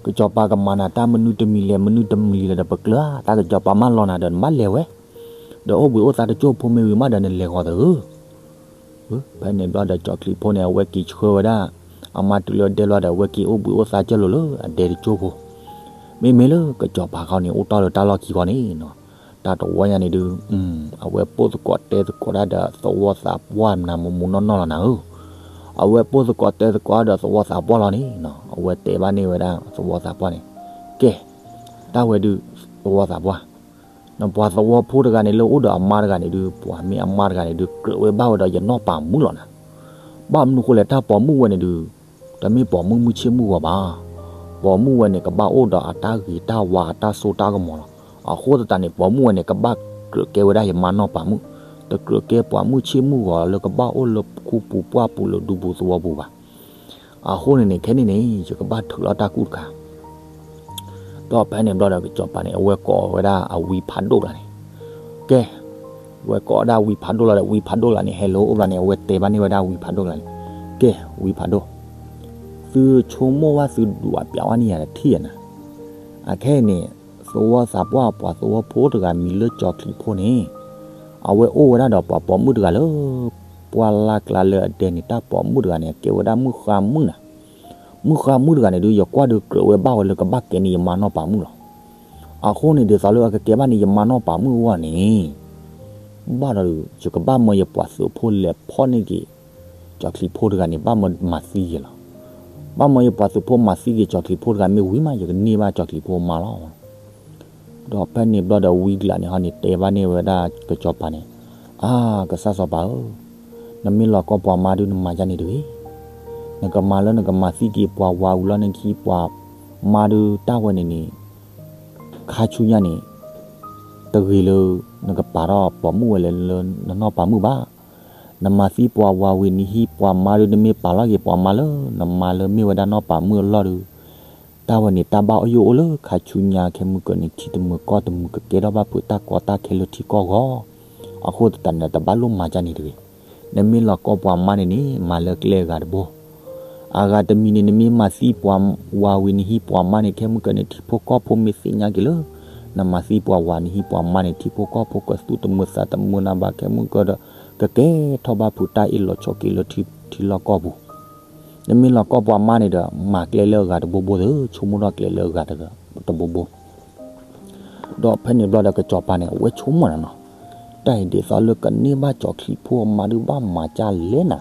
ကစီၤပၤကမၤနၤတၢ်မနုၤတမံၤလဲၣ် မနုၤတမံၤလဲၣ်ဒီး ပကျၢၤတၢ် ကစီၤပၤမၢလီၤနၤဒီး နဘၣ်လဲၤဝဲ, ဒီးအိၣ်ဘှံးအိၣ်သါတကၠိၢ်ဖိမ့ၢ်ဝံၤမးဒီး နလဲၤဂီၤသဧၢ ဖဲန့ၣ်ဘျီဒီးကၠီၤချံးဖိန့ၣ် အဝဲက့ၤဆှၢဝဲဒၣ် အမါတုၤလၢအဒဲလီၤဒီး အဝဲက့ၤအိၣ်ဘှံးအိၣ်သါကၢၢ်လိာ်လၢအဒဲတကၠိၢ်ဖိ, မ့မ့ၢ်လၢကစီၤပၤခီန့ၣ် အိၣ်တီၢ်လၢတၢ်လီၢ်ခံခီန့ၣ်နီၤ, တၢ်တဝီညါန့ၣ်ဒုး အဝဲပိာ်သကိးတဲသကိးတၢ်ဒီးသဝီသးပှၢ်နၤမူမူနီၢ်နီၢ်လီၤနၤဧၢ, အဝဲပိာ်သကိးတဲသကိးတၢ်ဒီးသဝီသးပှၢ်လီၤန့ၣ်နီၤ, အဝဲတဲဘၣ်န့ၢ်ဝဲဒၣ်သဝီသးပှၢ်န့ၣ်, ကဲ, တၢ်ဝဲဒုး သဝီသးပှၢ် နပှၤသဝီဖိတဂၤန့ၣ် လၢအိၣ်ဒီးအမါတဂၤန့ၣ်ဒုး ပှၤမ့ၢ်အမါတဂၤန့ၣ်ဒုး ကြၢးဝဲဘၣ်ဝဲဒီးယနီၢ်ပၤမုၣ်လီၤနၤ. ဘၣ်မနုၤဃိလဲၣ် တၢ်ပိာ်မုၣ်ဝဲန့ၣ်ဒုး တမ့ၢ်ပိာ်မုၣ်မုၢ်ဆ့ၣ်မုၢ်ဂီၤဘၣ်. ပိာ်မုၣ်ဝဲန့ၣ် ကဘၣ်အိၣ်ဒီးအတၢ်ဂ့ၤတၢ်ဝါအတၢ်စိတၢ်ကမီၤလီၤ. အဃိသတးန့ၣ် ပိာ်မုၣ်ဝဲန့ၣ် ကဘၣ်ကြၢးကဲဝဲဒၣ်ယမါနီၢ်ပၤမုၣ်, တကြၢးကဲပှၤမုၢ်ဆ့ၣ်မုၢ်ဂီၤလၢကဘၣ်အိၣ်လၢခူပူၤပှၢ်ပူၤလၢဒူပူၤသဝီပူၤဘၣ်. အဃိန့ၣ်န့ၣ် ခဲန့ၣ်န့ၣ် ယကဘၣ်ထုးလီၤတၢ်ကူၣ်တခါ ဒီးဖဲန့ၣ်ဘျီဒီး ကစီၤပၤန့ၣ် အဝဲကိးဝဲဒၣ်အဝံဖးဒိၣ်ကျါန့ၣ်, ကဲ, အဝဲကိးဝဲဒၣ်ဝံဖးဒိၣ်လီၤဒီး ဝံဖးဒိၣ်ကျါန့ၣ် ဟဲလၢအိၣ်ဘျီန့ၣ် အဝဲတဲဘၣ်န့ၢ်ဝဲဒၣ်ဝံဖးဒိၣ်ကျါန့ၣ်, ကဲ, ဝံဖးဒိၣ်, သုဆိကမိၣ်ဝဲသုဒုးပျးဝဲန့ၢ်ယၤတထံၣ်ဧါနၤ. အခဲအံၤန့ၣ် သဝီသးပှၢ်ပှၤသဝီဖိတဂၤမံၤလၢကၠီၤချံးဖိန့ၣ်, အဝဲအိၣ်ဝဲဒၣ်ဒီးပှၤပိာ်မုၣ်တဂၤလၢ ပှၢ်လၢ်ကျါလၢအဒဲန့ၣ် တၢ်ပိာ်မုၣ်တဂၤန့ၣ် အကဲဝဲဒၣ်မုၣ်ဃါမုၣ်နၤ. မုၣ်ဃါမုၣ်တဂၤန့ၣ်ဒုး ယကွၢ်ဒုးကြၢးဝဲဘၣ်ဝဲလၢကဘၣ်ကဲန့ၢ်ယမါနီၢ်ပၤမုၣ်လီၤ. အဃိန့ၣ် ဒ်သိးလၢအကကဲဘၣ်န့ၢ်ယမါနီၢ်ပၤမုၣ်အဂီၢ်န့ၣ်, ဘၣ်ဒီး ယကဘၣ်မၢယပှၤသုးဖိလဲၤဖီၣ်န့ၢ်က့ၤ ကၠီၤချံးဖိတဂၤန့ၣ် ဘၣ်မၢမၤသံယဲလီၤ. ဘၣ်မၢယပှၤသုးဖိမၤသံက့ၤကၠီၤချံးဖိတဂၤ မ့ၢ်ဝံၤမး ယကန့ၢ်ဘၣ်ကၠီၤချံးဖိမါလီၤ. ဒီးဖဲန့ၣ်ဘျီဒီး ဝံကျးန့ၣ်ဟီန့ၣ် တဲဘၣ်န့ၢ်ဝဲဒၣ်ကစီၤပၤန့ၣ်, အါ ကစၢ်စီၤပၤဧၢ, နမ့ၢ်လီၤကီၢ်ပှၤမါဒုး နမၤဒ်န့ၣ်တဂ့ၤ. နကမၤလၢနကမၤသံက့ၤပှၤဝၤဝံၤလီၤ နကဟံးပှၤမါဒုး တၢ်ဝဲန့ၣ်န့ၣ် ခါဆူညါန့ၣ် တဂ့ၤလၢ နကပာ်ထီၣ်ပိာ်မုၣ်ဝဲလဲၣ်လၢနနီၢ်ပၤမုၣ်ဘၣ်. နမၤသံပှၤဝၤဝံၤ နဟံးပှၤမါဒုး နမ့ၢ်ပာ်လီၤက့ၤပှၤမါလၢ နမၤလၢမ့ၢ်ဝဲဒၣ်နီၢ်ပၤမုၣ်အလီၢ်ဒုး တၢ်ဝဲန့ၣ်တၢ်ဘၣ်အီၣ်ယိၣ်အိၣ်လၢခါဆူညါ ခဲမုၢ်ကၢန့ၣ် ထံတမုာ်ကီၢ်တမုာ် ကကဲထီၣ်ဘၣ်ဖုးတၢ်ကီတၢ်ခဲလၢထံကီၢ်ဂီၢ်. အဃိသတးန့ၣ် တဘၣ်လိၣ်မၤဒ်န့ၣ်တဂ့ၤ. နမ့ၢ်လီၤကီၢ်ပှၤမါန့ၣ်န့ၣ် မၤလၢကျဲအဂၤတဘိ အဂၤတမံၤန့ၣ် နမ့ၢ်မၤသံပှၤဝၤဝံၤ နဟံးပှၤမါန့ၣ် ခဲမုၢ်ကၢန့ၣ် ထံဖိကီၢ်ဖိမ့ၢ်သ့ၣ်ညါက့ၤလၢ နမၤသံပှၤဝၤ နဟံးပှၤမါန့ၣ် ထံဖိကီၢ်ဖိ ကသူၣ်တမုာ်သးတမုာ်နၤဘၣ် ခဲမုၢ်ကၢဒီး ကကဲထီၣ်ဘၣ်ဖုးတၢ်အ့ၣ်လိာ်ဆိးက့လၢထံလီၢ်ကီၢ်ပူၤ. နမ့ၢ်လီၤကီၢ်ပှၤမါန့ၣ်ဒီး မၤကျဲလၢအဂၤတဘိဘိသ့ ဆိကမိၣ်ထီၣ်ကျဲလၢအဂၤတဘိဘိ ဒီးဖဲန့ၣ်ဘျီဒီး ကစီၤပၤန့ၣ် အဝဲဆိကမိၣ်နၤနီၤ, တၢ်အံၤဒ်သိးလၢကန့ၢ်ဘၣ်ကၠီၤချံးဖိအမါဒုး ဘၣ်မၤဒ်လဲၣ်နၤ,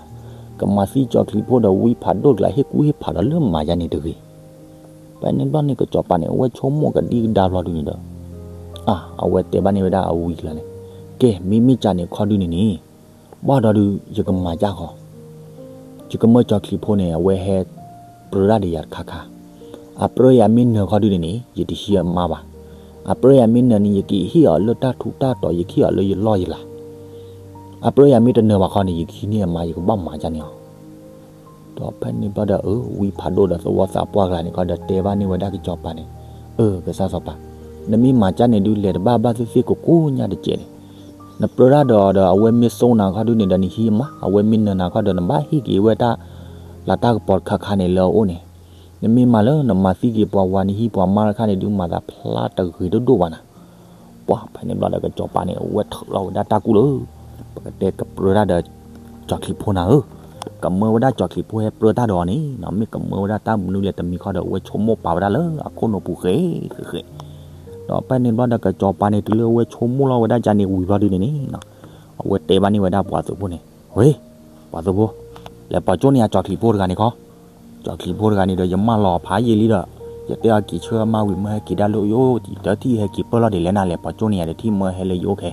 ကမၤသံကၠီၤချံးဖိဒီး ဝံဖးဒိၣ်တကျါ ဟ့ၣ်ကူၣ်ဟ့ၣ်ဖးဒီးလၢမၤဒ်န့ၣ်တဂ့ၤ. ဖဲန့ၣ်ဘျီန့ၣ် ကစီၤပၤန့ၣ် အဝဲဆိကမိၣ်ကဒံကဒါဘျီဒုးန့ၣ်ဒီး အါ အဝဲတဲဘၣ်န့ၢ်ဝဲဒၣ်အဝံကျါန့ၣ်, ကဲ မ့မ့ၢ်ကၢ်န့ၣ်ခီဒုးန့ၣ်န့ၣ် ဘၣ်ဒီးဒုး ယကမၤဒ်ဃီ ယကမၢကၠီၤချံးဖိန့ၣ် အဝဲဟဲပြၢတၢ်ဒီးယၤတခါခါ, အပြၢယၤမ့ၢ်နၢၤခီဒုးန့ၣ်န့ၣ် ယတဟံးအမါဘၣ်. အပြၢယၤမ့ၢ်နၢၤန့ၣ် ယကဟ့ၣ်အီၤလၢတၢ်ထူးတၢ်တီၤ ယကဟ့ၣ်အီၤလၢယလီၢ်ယလၤ. အပြၢယၤမ့ၢ်တနၢၤဘၣ်ခီန့ၣ် ယကဟံးန့ၢ်အမါ ယကဘၣ်မၤဒ်န့ၣ်လီၤ. ဒီးဖဲန့ၣ်ဘျီဒီး အၢ ဝံဖးဒိၣ်ဒီးသဝီသးပှၢ်ကျါန့ၣ်ခီဒီး တဲဘၣ်န့ၢ်ဝဲဒၣ်ကစီၤပၤန့ၣ်, အၢ ကစၢ်စီၤပၤ, နမ့ၢ်မၤဒ်န့ၣ်ဒုး လဲၤတဘၣ်ဘၣ်သ့ၣ်သ့ၣ်ကိးကိးညါတကဲးန့ၣ်, နပြၢတၢ်ဒီးအီၤဒီး အဝဲမ့ၢ်စိနၤခီဒုးန့ၣ်ဒီး နဟံးအမါ, အဝဲမ့ၢ်နၢၤနၤခီဒီး နဘၣ်ဟ့ၣ်က့ၤဝဲတၢ်လၤတၢ်ကပီၤတခါခါန့ၣ်လၢအအိၣ်န့ၣ်, နမ့ၢ်မၤလၢနမၤသံက့ၤပှၤဝၤ နဟံးပှၤမါတခါန့ၣ်ဒုး မၤသးဖျါတဂ့ၤတဒိၣ်ဘၣ်နၤ. ပှၢ် ဖဲန့ၣ်ဘျီဒီး ကစီၤပၤန့ၣ် အဝဲထၢၣ်လီၤဝဲဒၣ်တၢ်ကူၣ်လၢ ပကတဲကပြၢတၢ်ဒီး ကၠီၤချံးဖိနၤဧၢ, ကမၢဝဲဒၣ်ကၠီၤချံးဖိဟဲပြၢတၢ်ဒီးအီၤန့ၣ်နီၤ, မ့ၢ်ကမၢဝဲဒၣ်တၢ်မနုၤလဲၣ်တမံၤခီဒီး အဝဲဆိကမိၣ်ပာ်ဝဲဒၣ်လၢအခိၣ်နူာ်ပူၤဃဲဃဲဃဲ. ဒီးဖဲန့ၣ်ဘျီဒီး ကစီၤပၤန့ၣ် တုၤလၢအဝဲဆိကမိၣ်လီၤဝဲဒၣ်ကန့ၣ်ဝံၤဘျီဒုးန့ၣ်န့ၣ်နီၤ, အဝဲတဲဘၣ်န့ၢ်ဝဲဒၣ်ပှၤသုးဖိန့ၣ်, ဝ့ၢ် ပှၤသုးဖိ, လဲၤပိာ်ကၠိန့ၢ်ယၤကၠီၤချံးဖိတဂၤန့ၣ်ခီ, ကၠီၤချံးဖိတဂၤန့ၣ်ဒီး ယမၢလီၤဖးယံာ်လံဒီး ယတဲအီၤက့ၤဆှၢအမါဝံၤ မၢဟဲက့ၤဒၣ်လၢယအိၣ် တထံၣ်ဟဲက့ၤပၢၢ်လီၤဒ်လဲၣ်နၤ, လဲၤပိာ်ကၠိန့ၢ်ယၤတထံၣ် မၢဟဲလၢယအိၣ်ခဲ.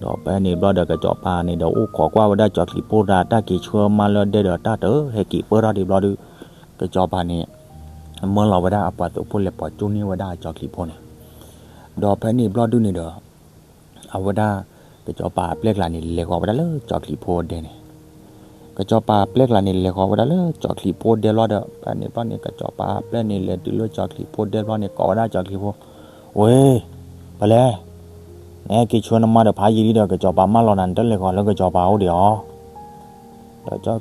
ဒီးဖဲန့ၣ်ဘျီဒီး ကစီၤပၤန့ၣ်ဒီး အိၣ်ခိးကွၢ်ဝဲဒၣ်ကၠီၤချံးဖိတၢ် တၢ်က့ၤဆှၢအမါလၢဒဲဒီး တၢ်တဟဲက့ၤပၢၢ်ထီၣ်ဒံးဘျီဒုး ကစီၤပၤန့ၣ် မၢလီၤဝဲဒၣ်အပှၤသုးဖိ လဲၤပိာ်ကၠိန့ၢ်ဝဲဒၣ်ကၠီၤချံးဖိန့ၣ်. ဒီးဖဲန့ၣ်ဘျီဒုးန့ၣ်ဒီး အဝဲဒၣ် ကစီၤပၤအပျဲၢ်ကျါန့ၣ် လဲၤဃီၤဝဲဒၣ်လၢကၠီၤချံးဖိဒဲန့ၣ်, ကစီၤပၤအပျဲၢ်ကျါန့ၣ် လဲၤဃီၤဝဲဒၣ်လၢကၠီၤချံးဖိဒဲဘျီဒီး ဖဲန့ၣ်ဘျီန့ၣ် ကစီၤပၤအပျဲၢ်န့ၣ် လဲၤတုၤလၢကၠီၤချံးဖိဒဲဘျီန့ၣ် ကိးဝဲဒၣ်ကၠီၤချံးဖိ, ဝ့ၢ် ဖဲလဲၣ်, နဟဲက့ၤဆှၢနမါဒီးဖးယံာ်လံဒီး ကစီၤပၤမၢလီၤနၤ နတလဲၤဃီၤလၢကစီၤပၤအိၣ်ဒံးအ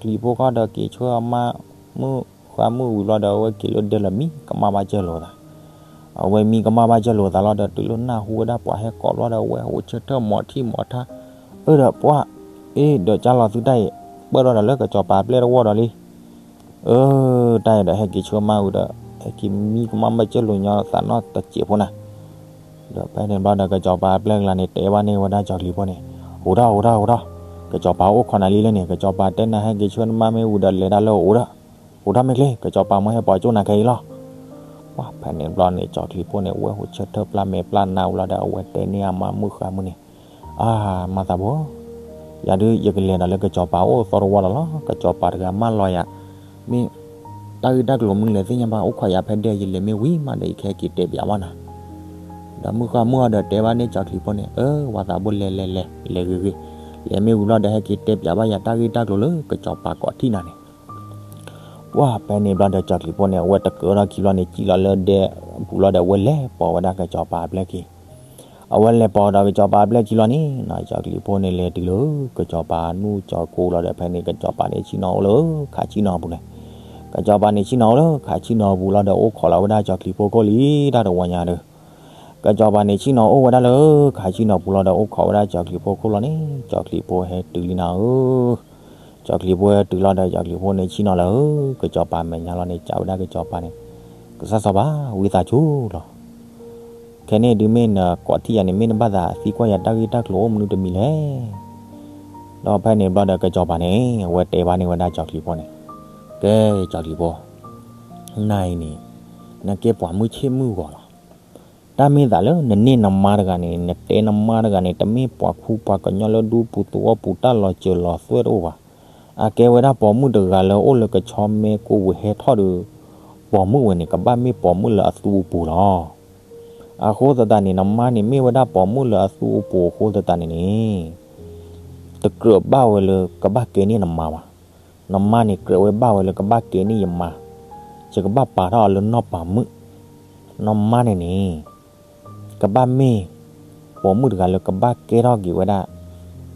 ီၤ. ဒီးကၠီၤချံးဖိခီဒီးက့ၤဆှၢအမါ မုၣ်ဃါမုၣ်ဝံၤဘျီဒီး အဝဲက့ၤလၢဒဲလီၤ မံကမၣ်ဘၣ်ကၢၢ်လိာ်သး, အဝဲမံကမၣ်ဘၣ်ကၢၢ်လိာ်သးလီၤဒီး တုၤလၢနၢ်ဟူဝဲဒၣ်ပှၤဟဲကိးဘျီဒီး အဝဲဟိးဆၢထၢၣ်မီၤထံၣ်မီၤထါ, အၢဒီးပှၢ်, အ့ ဒီးကၢ်လီၤသုတၢ်အံၤ ပၢၢ်ထီၣ်ဒီးလၢကစီၤပၤအပျဲၢ်တဝီဒီးလံ. အၢ တၢ်အံၤဒီးဟဲက့ၤဆှၢမါဝံၤဒီး ဟဲက့ၤမံကမၣ်ဘၣ်ကၢၢ်လိာ်ညီသးနီၢ်တစဲးဖိနၤ. ဒီးဖဲန့ၣ်ဘျီဒီး ကစီၤပၤအပျဲၢ်ကျါန့ၣ် တဲဘၣ်န့ၢ်ဝဲဒၣ်ကၠီၤချံးဖိန့ၣ်, အိၣ်ဒၣ် အိၣ်ဒၣ် အိၣ်ဒၣ်, ကစီၤပၤအိၣ်ခိးနၤလံလၢန့ၣ်, ကစီၤပၤတဲနၤဟဲက့ၤဆှၢနမါမ့ၢ်ဝံၤဒီး လဲၤဒၣ်လၢအိၣ်ဒီး, အိၣ်ဒၣ်မ့ၢ်ကျ့ ကစီၤပၤမၢဟဲပိာ်ကၠိနၤခဲအံၤလီၤ. ပှၢ် ဖဲန့ၣ်ဘျီန့ၣ် ကၠီၤချံးဖိန့ၣ် အဝဲဟိးဆၢထၢၣ်ပျၢ်မဲာ်ပျၢ်နါဝံၤလီၤဒီး အဝဲတဲန့ၢ်အမါမုၣ်ဃါမုၣ်န့ၣ်, အါ မၤသးဘိ ယၤဒုး ယကလဲၤဒီးလၢကစီၤပၤအိၣ်သီတဝီဒီးလီၤ. ကစီၤပၤတဂၤမၢလီၤယၤ, မ့ၢ်တၢ်ဂ့ၢ်တၢ်ကျိၤမနုၤလဲၣ်သ့ၣ်ညါဘၣ်, အိၣ်ခိးယၤဖဲဒဲ ယလဲၤမ့ၢ်ဝံၤမးဒီး ယကဟဲက့ၤတဲပၠးဘၣ်နၤ. ဒီးမုၣ်ဃါမုၣ်အီၤဒီးတဲဘၣ်န့ၢ်ကၠီၤချံးဖိန့ၣ်, အၢ ဝၤသးဘိ လဲၤလဲၤလဲၤ လဲၤဂ့ၤဂ့ၤ, လဲၤမ့ၢ်ဝံၤလီၤဒီး ဟဲက့ၤတဲပၠးဘၣ်ယၤတၢ်ဂ့ၢ်တၢ်ကျိၤလၢကစီၤပၤကိးထံၣ်နၤန့ၣ်. ပှၢ် ဖဲန့ၣ်ဘျီဒီး ကၠီၤချံးဖိန့ၣ် အဝဲတကၢထီၣ်ခံဘျီန့ၣ် စံၣ်လီၤလၢဒဲပူၤလီၤဒီး အဝဲလဲၤပိာ်ဝဲဒၣ်ကစီၤပၤအပျဲၢ်ခံ အဝဲလဲၤပိာ်ဒီးကစီၤပၤအပျဲၢ်ခံလီၤန့ၣ်နီၤ, ကၠီၤချံးဖိန့ၣ်လဲၤတုၤလၢ ကစီၤပၤနူၢ်ကၠီၤကိလီၤဒီး ဖဲန့ၣ် ကစီၤပၤန့ၣ်ဆ့ၣ်နီၤအိၣ်လၢခးဆံၣ်နီၤအပူၤန့ၣ်, ကစီၤပၤန့ၣ်ဆ့ၣ်နီၤအိၣ်လၢခးဆံၣ်နီၤအပူၤလီၤဒီး အိၣ်ခိးလီၤဝဲဒၣ်ကၠီၤချံးဖိခိၣ်လံ တၢ်တဝီညါဒီး ကစီၤပၤန့ၣ်ဆ့ၣ်နီၤအိၣ်ဝဲဒၣ်လၢခးဆံၣ်နီၤပူၤလီၤဒီး အိၣ်ခိးဝဲဒၣ်ကၠီၤချံးဖိခိၣ်လီၤန့ၣ်, ကၠီၤချံးဖိဟဲတုၤလံနၤဧၢ, ကၠီၤချံးဖိဟဲတုၤလီၤဒီး ကၠီၤချံးဖိန့ၣ်ဆ့ၣ်နီၤလၢ ကစီၤပၤမဲာ်ညါလီၤန့ၣ် စံးဝဲဒၣ်ကစီၤပၤန့ၣ်, ကစၢ်စီၤပၤ ဝံသးစူၤလီၤ ခဲန့ၣ်ဒုးမ့ၢ်နကိးထံၣ်ယၤန့ၣ် မ့ၢ်နဘၣ်သးသံကွၢ်ယၤတၢ်ဂ့ၢ်တၢ်ကျိၤအိၣ်မနုၤတမံၤလဲၣ်. ဒီးဖဲန့ၣ်ဘျီဒီးကစီၤပၤန့ၣ် အဝဲတဲဘၣ်န့ၢ်ဝဲဒၣ်ကၠီၤချံးဖိန့ၣ်, ကဲ ကၠီၤချံးဖိ, နၤအံၤန့ၣ် နကဲပှၤမုၢ်ဆ့ၣ်မုၢ်ဂီၤလီၤ. တၢ်မ့ၢ်သးလၢနန့ၢ်နမါတဂၤန့ၣ် နတဲနမါတဂၤန့ၣ် တမ့ၢ်ပှၤခူပှၤကညီလၢဒူပူၤသဝီပူၤ တၢ်လီၤစၢၤလီၤသွဲၣ်တအိၣ်ဘၣ်. အကဲဝဲဒၣ်ပိာ်မုၣ်တဂၤလၢအိၣ်လၢကဆီမဲကိဝ့ၤဟဲထီၣ်ဒီး ပိာ်မုၣ်ဝဲန့ၣ် ကဘၣ်မ့ၢ်ပိာ်မုၣ်လၢအသူအပူၤလီၤ. အဃိသတးန့ၣ် နမါန့ၣ်မ့ၢ်ဝဲဒၣ်ပိာ်မုၣ်လၢအသူအပူၤအဃိသတးန့ၣ်န့ၣ် တကြၢးဘၣ်ဝဲလၢကဘၣ်ကဲန့ၢ်နမါဘၣ်. နမါန့ၣ် ကြၢးဝဲဘၣ်ဝဲလၢကဘၣ်ကဲန့ၢ်ယမါ, ယကဘၣ်ပာ်ထီၣ်အီၤလၢနီၢ်ပၤမုၣ်. နမါန့ၣ်န့ၣ် ကဘၣ်မ့ၢ်ပိာ်မုၣ်တဂၤလၢကဘၣ်ကဲထီၣ်က့ၤဝဲဒၣ်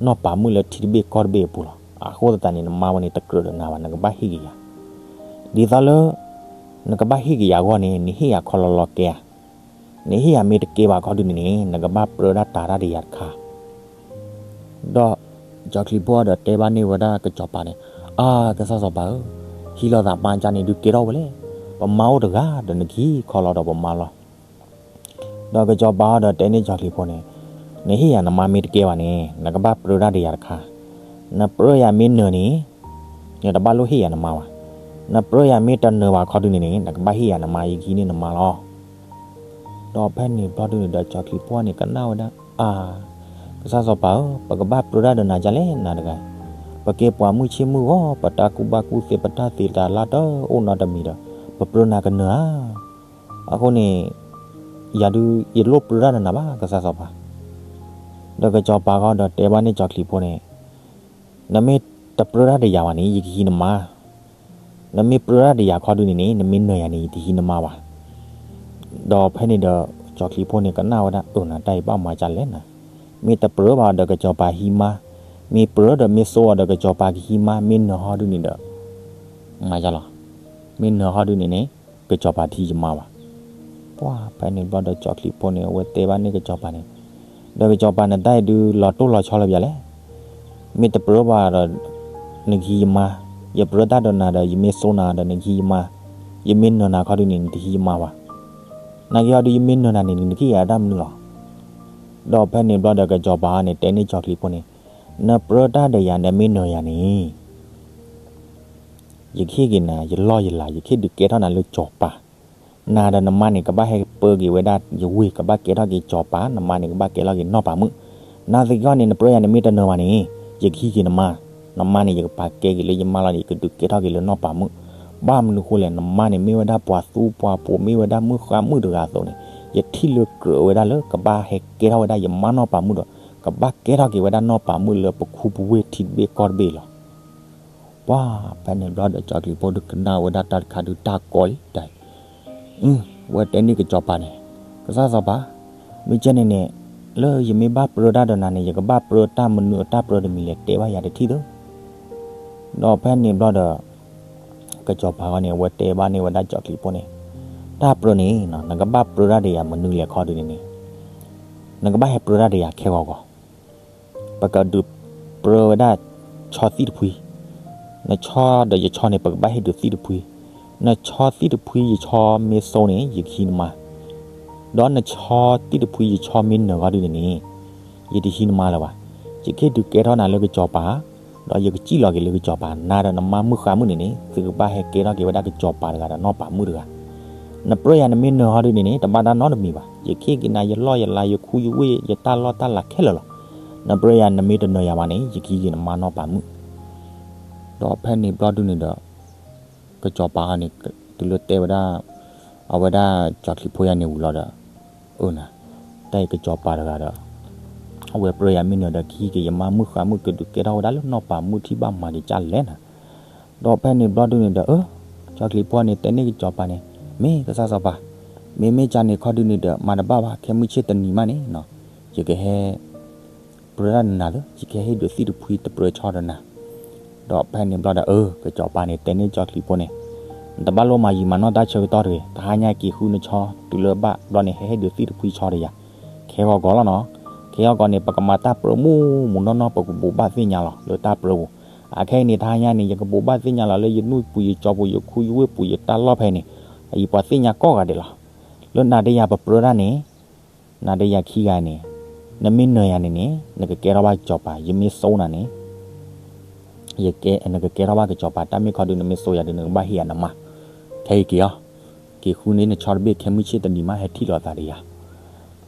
နီၢ်ပၤမုၣ်လၢထံတဘ့ၣ်ကီၢ်တဘ့ၣ်အပူၤလီၤ. အဃိသတးန့ၣ် နမါဝဲန့ၣ် တကြၢးဒီးနၤဘၣ်, နကဘၣ်ဟ့ၣ်က့ၤယၤ. ဒ်သိးလၢ နကဘၣ်ဟ့ၣ်က့ၤယၤအဂီၢ်န့ၣ် နဟ့ၣ်ယၤခီလီၤလီၤကဲဧါ. နဟ့ၣ်ယၤမ့ၢ်တကဲဘၣ်ခီဒုန့ၣ်န့ၣ် နကဘၣ်ပြၢတၢ်တၤတၢ်ဒီးယၤတခါ. ဒီးကၠီၤချံးဖိဒီးတဲဘၣ်န့ၢ်ဝဲဒၣ်ကစီၤပၤန့ၣ်, အါ ကစၢ်စီၤပၤဧၢ, ဟံးလိာ်သးမါကါန့ၣ်ဒုးကဲထီၣ်ဝဲလဲၣ်. ပမါအိၣ်တဂၤဒီး နကဟံးခီလီၤဒီးပမါလီၤ. ဒီးကစီၤပၤဒီးတဲန့ၢ်ကၠီၤချံးဖိန့ၣ်, နဟ့ၣ်ယၤနမါမ့ၢ်တကဲဘၣ်န့ၣ် နကဘၣ်ပြၢတၢ်ဒီးယၤတခါ. နပြၢယၤမ့ၢ်နၢၤန့ၣ် နတဘၣ်လိၣ်ဟ့ၣ်ယၤနမါဘၣ်. နပြၢယၤမ့ၢ်တနၢၤဘၣ်ခီဒုန့ၣ်န့ၣ် နကဘၣ်ဟ့ၣ်ယၤနမါ ယကဟံးန့ၢ်နမါလီၤ. ဒီးဖဲန့ၣ်ဘျီဒုန့ၣ်ဒီး ကၠီၤချံးဖိန့ၣ် ကနၣ်ဝဲဒၣ်, အါ, ကစၢ်စီၤပၤဧၢ, ပကဘၣ်ပြၢတၢ်ဒီးနၤဒ်လဲၣ်နၤတဂၤ. ပကဲပှၤမုၢ်ဆ့ၣ်မုၢ်ဂီၤ, ပတၢ်ကူၣ်ဘၣ်ကူၣ်သ့ ပတၢ်သ့တၢ်လၢတအိၣ်နီတမံၤဒီး ပပြၢနၤကနၢၤဧါ. အဃိန့ၣ် ယၤဒုး ယလိၣ်ပြၢတၢ်ဒီးနၤဘၣ် ကစၢ်စီၤပၤ. ဒီးကစီၤပၤဃီဒီးတဲဘၣ်န့ၢ်ကၠီၤချံးဖိန့ၣ်, နမ့ၢ်တပြၢတၢ်ဒီးယၤဘၣ်န့ၣ် ယကဟံးနမါ. နမ့ၢ်ပြၢတၢ်ဒီးယၤခီဒုန့ၣ်န့ၣ် နမ့ၢ်နၢၤယၤန့ၣ် ယတဟံးနမါဘၣ်. ဒီးဖဲန့ၣ်ဒီး ကၠီၤချံးဖိန့ၣ် ကနၣ်ဝဲဒၣ်, အၢ နတၢ်အံၤဘၣ်မၤဒ်လဲၣ်နၤ. မ့ၢ်တပြၢဘၣ်ဒီး ကစီၤပၤဟံးမါ, မ့ၢ်ပြၢဒီးမ့ၢ်စိအီၤဒီး ကစီၤပၤကဟံးမါ, မ့ၢ်နၢၤဟီဒုန့ၣ်ဒီး မၤဒ်လီၤ. မ့ၢ်နၢၤဟီဒုန့ၣ်န့ၣ် ကစီၤပၤတဟံးယမါဘၣ်. ပှၤဖဲန့ၣ်ဘျီဒီး ကၠီၤချံးဖိန့ၣ် အဝဲတဲဘၣ်န့ၢ်ကစီၤပၤန့ၣ်, ဒီးကစီၤပၤ နတၢ်အံၤဒုး လီၤတိၢ်လီၤဆီလၢပျၢၤလဲၣ်. မ့ၢ်တပြၢဘၣ်ဒီး နကဟံးယမါ, ယပြၢတၢ်ဒီးနၤဒီး ယမ့ၢ်စိနၤဒီး နကဟံးယမါ, ယမ့ၢ်နၢၤနၤခီဒုန့ၣ် နတဟံးယမါဘၣ်. နာ်က့ဟီဒုး ယမ့ၢ်နၢၤနၤန့ၣ် နကဟ့ၣ်ယၤတၢ်မနုၤလီၤ. ဒီးဖဲန့ၣ်ဘျီဒီး ကစီၤပၤန့ၣ် တဲန့ၢ်ကၠီၤချံးဖိန့ၣ်, နပြၢတၢ်ဒီးယၤ နမ့ၢ်နၢၤယၤန့ၣ် ယကဟ့ၣ်က့ၤနၤ ယလီၢ်ယလၤ, ယကဟ့ၣ်ဒုးကဲထီၣ်နၤလၢစီၤပၤ. နၤဒီးနမါန့ၣ် ကဘၣ်ဟဲပၢက့ၤဝဲဒၣ်ယဝ့ၢ်, ကဘၣ်ကဲထီၣ်က့ၤစီၤပၤ, နမါန့ၣ် ကဘၣ်ကဲထီၣ်က့ၤနီၢ်ပၤမုၣ်. နာ်သက့ဟီန့ၣ် နပြၢယၤန့ၣ်မ့ၢ်တနၢၤဘၣ်န့ၣ် ယကဟံးက့ၤနမါ, နမါန့ၣ် ယကပာ်ကဲက့ၤလၢယမါလီၤန့ၣ် ယကဒုးကဲထီၣ်က့ၤလၢနီၢ်ပၤမုၣ်. ဘၣ်မနုၤဃိလဲၣ်, နမါန့ၣ် မ့ၢ်ဝဲဒၣ်ပှၤသူပှၤပိာ်, မ့ၢ်ဝဲဒၣ်မုၣ်ဃါမုၣ်တဂၤအသိးန့ၣ်, ယထံၣ်လၢကြၢးဝဲဒၣ်လၢ ကဘၣ်ဟဲကဲထီၣ်ဝဲဒၣ်ယမါနီၢ်ပၤမုၣ်ဒီး ကဘၣ်ကဲထီၣ်က့ၤဝဲဒၣ်နီၢ်ပၤမုၣ်လၢပခူပဝ့ၢ်ထံတဘ့ၣ်ကီၢ်တဘ့ၣ်လီၤ. ပှၤဖဲန့ၣ်ဘျီဒီး ကၠီၤချံးဖိဒုးကနၣ်ဝဲဒၣ်တၢ်တခါဒုးတၢ်ကီလံတၢ်အံၤ, ဝဲတဲန့ၢ်ကစီၤပၤန့ၣ်, ကစၢ်စီၤပၤ, မ့ၢ်ကဲန့ၣ်န့ၣ်, လၢယမ့ၢ်ဘၣ်ပြၢတၢ်ဒီးနၤန့ၣ် ယကဘၣ်ပြၢတၢ်မနုၤအတၢ်ပြၢတမံၤလဲၣ် တဲဘၣ်ယၤတထံၣ်သု. ဒီးဖဲန့ၣ်ဘျီဒီး ကစီၤပၤဃီန့ၣ် အဝဲတဲဘၣ်န့ၢ်ဝဲဒၣ်ကၠီၤချံးဖိန့ၣ်, တၢ်ပြၢန့ၣ် နကဘၣ်ပြၢတၢ်ဒီးယၤမနုၤလဲၣ်ခီဒုန့ၣ်န့ၣ်, နကဘၣ်ဟဲပြၢတၢ်ဒီးယၤခဲဂီၤဂီၤ. ပကဒုးပြၢဝဲဒၣ်ဆီသံၣ်တဖှံ, နဆီဒီးယဆီန့ၣ် ပကဘၣ်ဟ့ၣ်ဒုးသံၣ်တဖှံ, နဆီသံၣ်တဖှံယဆီမ့ၢ်စိန့ၣ် ယကဟံးနမါ, ဒီးနဆီသံၣ်တဖှံယဆီမ့ၢ်နၢၤဂီၢ်ဒုန့ၣ်န့ၣ် ယတဟံးနမါလၢၤဘၣ်. ယကဟ့ၣ်ဒုးကဲထီၣ်နၤလၢကစီၤပၤ, ဒီးယကစံၣ်လီၤက့ၤလၢကစီၤပၤ, နၤဒီးနမါမုၣ်ဃါမုၣ်န့ၣ်န့ၣ် သုကဘၣ်ဟဲကဲထီၣ်က့ၤဝဲဒၣ်ကစီၤပၤတဂၤဒီးနီၢ်ပၤမုၣ်တဂၤ. နပြၢယၤနမ့ၢ်နၢၤဟီဒုန့ၣ်န့ၣ် တဘၣ်တၢ်နီတမံၤဘၣ်. ယကဟ့ၣ်က့ၤနၤယလီၢ်ယလၤ ယခူယဝ့ၢ် ယတၢ်လီၢ်တၢ်လၤခဲလၢာ်လီၤ. နပြၢယၤနမ့ၢ်တနၢၤယၤဘၣ်န့ၣ် ယကဟံးက့ၤနမါနီၢ်ပၤမုၣ်. ဒီးဖဲန့ၣ်ဘျီဒုန့ၣ်ဒီး ကစီၤပၤန့ၣ် တုၤလၢတဲဝဲဒၣ် အဝဲဒၣ်ကၠီၤချံးဖိယါန့ၣ်ဝံၤလီၤဒီး, အၢ နၤ, တၢ်အံၤကစီၤပၤတဂၤဒီး အဝဲပြၢယၤမ့ၢ်နၢၤဒီး ကဟံးက့ၤယမါမုၣ်ဃါမုၣ် ကဒုးကဲထီၣ်ဝဲဒၣ်လၢနီၢ်ပၤမုၣ်ထံၣ် ဘၣ်မၤက့ၤကၢ်လဲၣ်နၤ. ဒီးဖဲန့ၣ်ဘျီဒုန့ၣ်ဒီး အၢ ကၠီၤချံးဖိန့ၣ် တဲန့ၢ်ကစီၤပၤန့ၣ်, မ့ၢ်ကစၢ်စီၤပၤ, မ့မ့ၢ်ကၢ်န့ၣ်ခီဒုန့ၣ်ဒီး မၤတဘၣ်ဘၣ်, ခဲမုၢ်ဆ့ၣ်တနံၤမးန့ၣ် ယကဟဲ ပြၢတၢ်ဒီးနၤလၢ ယကဟဲဟ့ၣ်ဒုးသံၣ်တဖှံတပြၢဆီဒီးနၤ. ဒီးဖဲန့ၣ်ဘျီဒီး အၢ ကစီၤပၤန့ၣ် တဲန့ၢ်ကၠီၤချံးဖိန့ၣ်, နတဘၣ်လိၣ်မၤယံာ်မၤနီၢ်တၢ်ဆၢကတီၢ်တဂ့ၤ, တဟါညါက့ၤဃုနဆီ တုၤလၢဘၣ်ဘျီန့ၣ် ဟဲဟ့ၣ်ဒုးသံၣ်တဖှံဆီဒီးယၤ ခဲဂီၤဂီၤလီၤနီၤ. ခဲဂီၤဂီၤန့ၣ် ပကမၤတၢ်ပြၢမူးမူးနီၢ်နီၢ် ပကဘိးဘၣ်သ့ၣ်ညါလီၤလၢတၢ်ပြၢပူၤ. အခဲအံၤန့ၣ် တဟါညါန့ၣ် ယကဘိးဘၣ်သ့ၣ်ညါလီၤလၢယနူၢ်ပူၤ ယကၠီပူၤ ယခူယဝ့ၢ်ပူၤ ယတၢ်လီၢ်ဖဲန့ၣ်, ယပှၤသ့ၣ်ညါကိးဂၤဒဲးလီၤ. လၢနၤဒီးယၤပပြၢတၢ်န့ၣ် နၤဒီးယၤခံဂၤန့ၣ်, နမ့ၢ်နၢၤယၤန့ၣ်န့ၣ် နကကဲထီၣ်ဘၣ်ကစီၤပၤ, ယမ့ၢ်စိနၤန့ၣ် နကကဲထီၣ်ဘၣ်ကစီၤပၤ, တၢ်မ့ၢ်ခီဒုး နမ့ၢ်စိယၤဒုး နကဘၣ်ဟ့ၣ်ယၤနမါ, ခဲအံၤက့ၤအီၤ, က့ၤဃုန့ၢ်နဆီတဘ့ၣ်, ခဲမုၢ်ဆ့ၣ်တနံၤမး ဟဲထံၣ်လိာ်သးဒီးယၤ.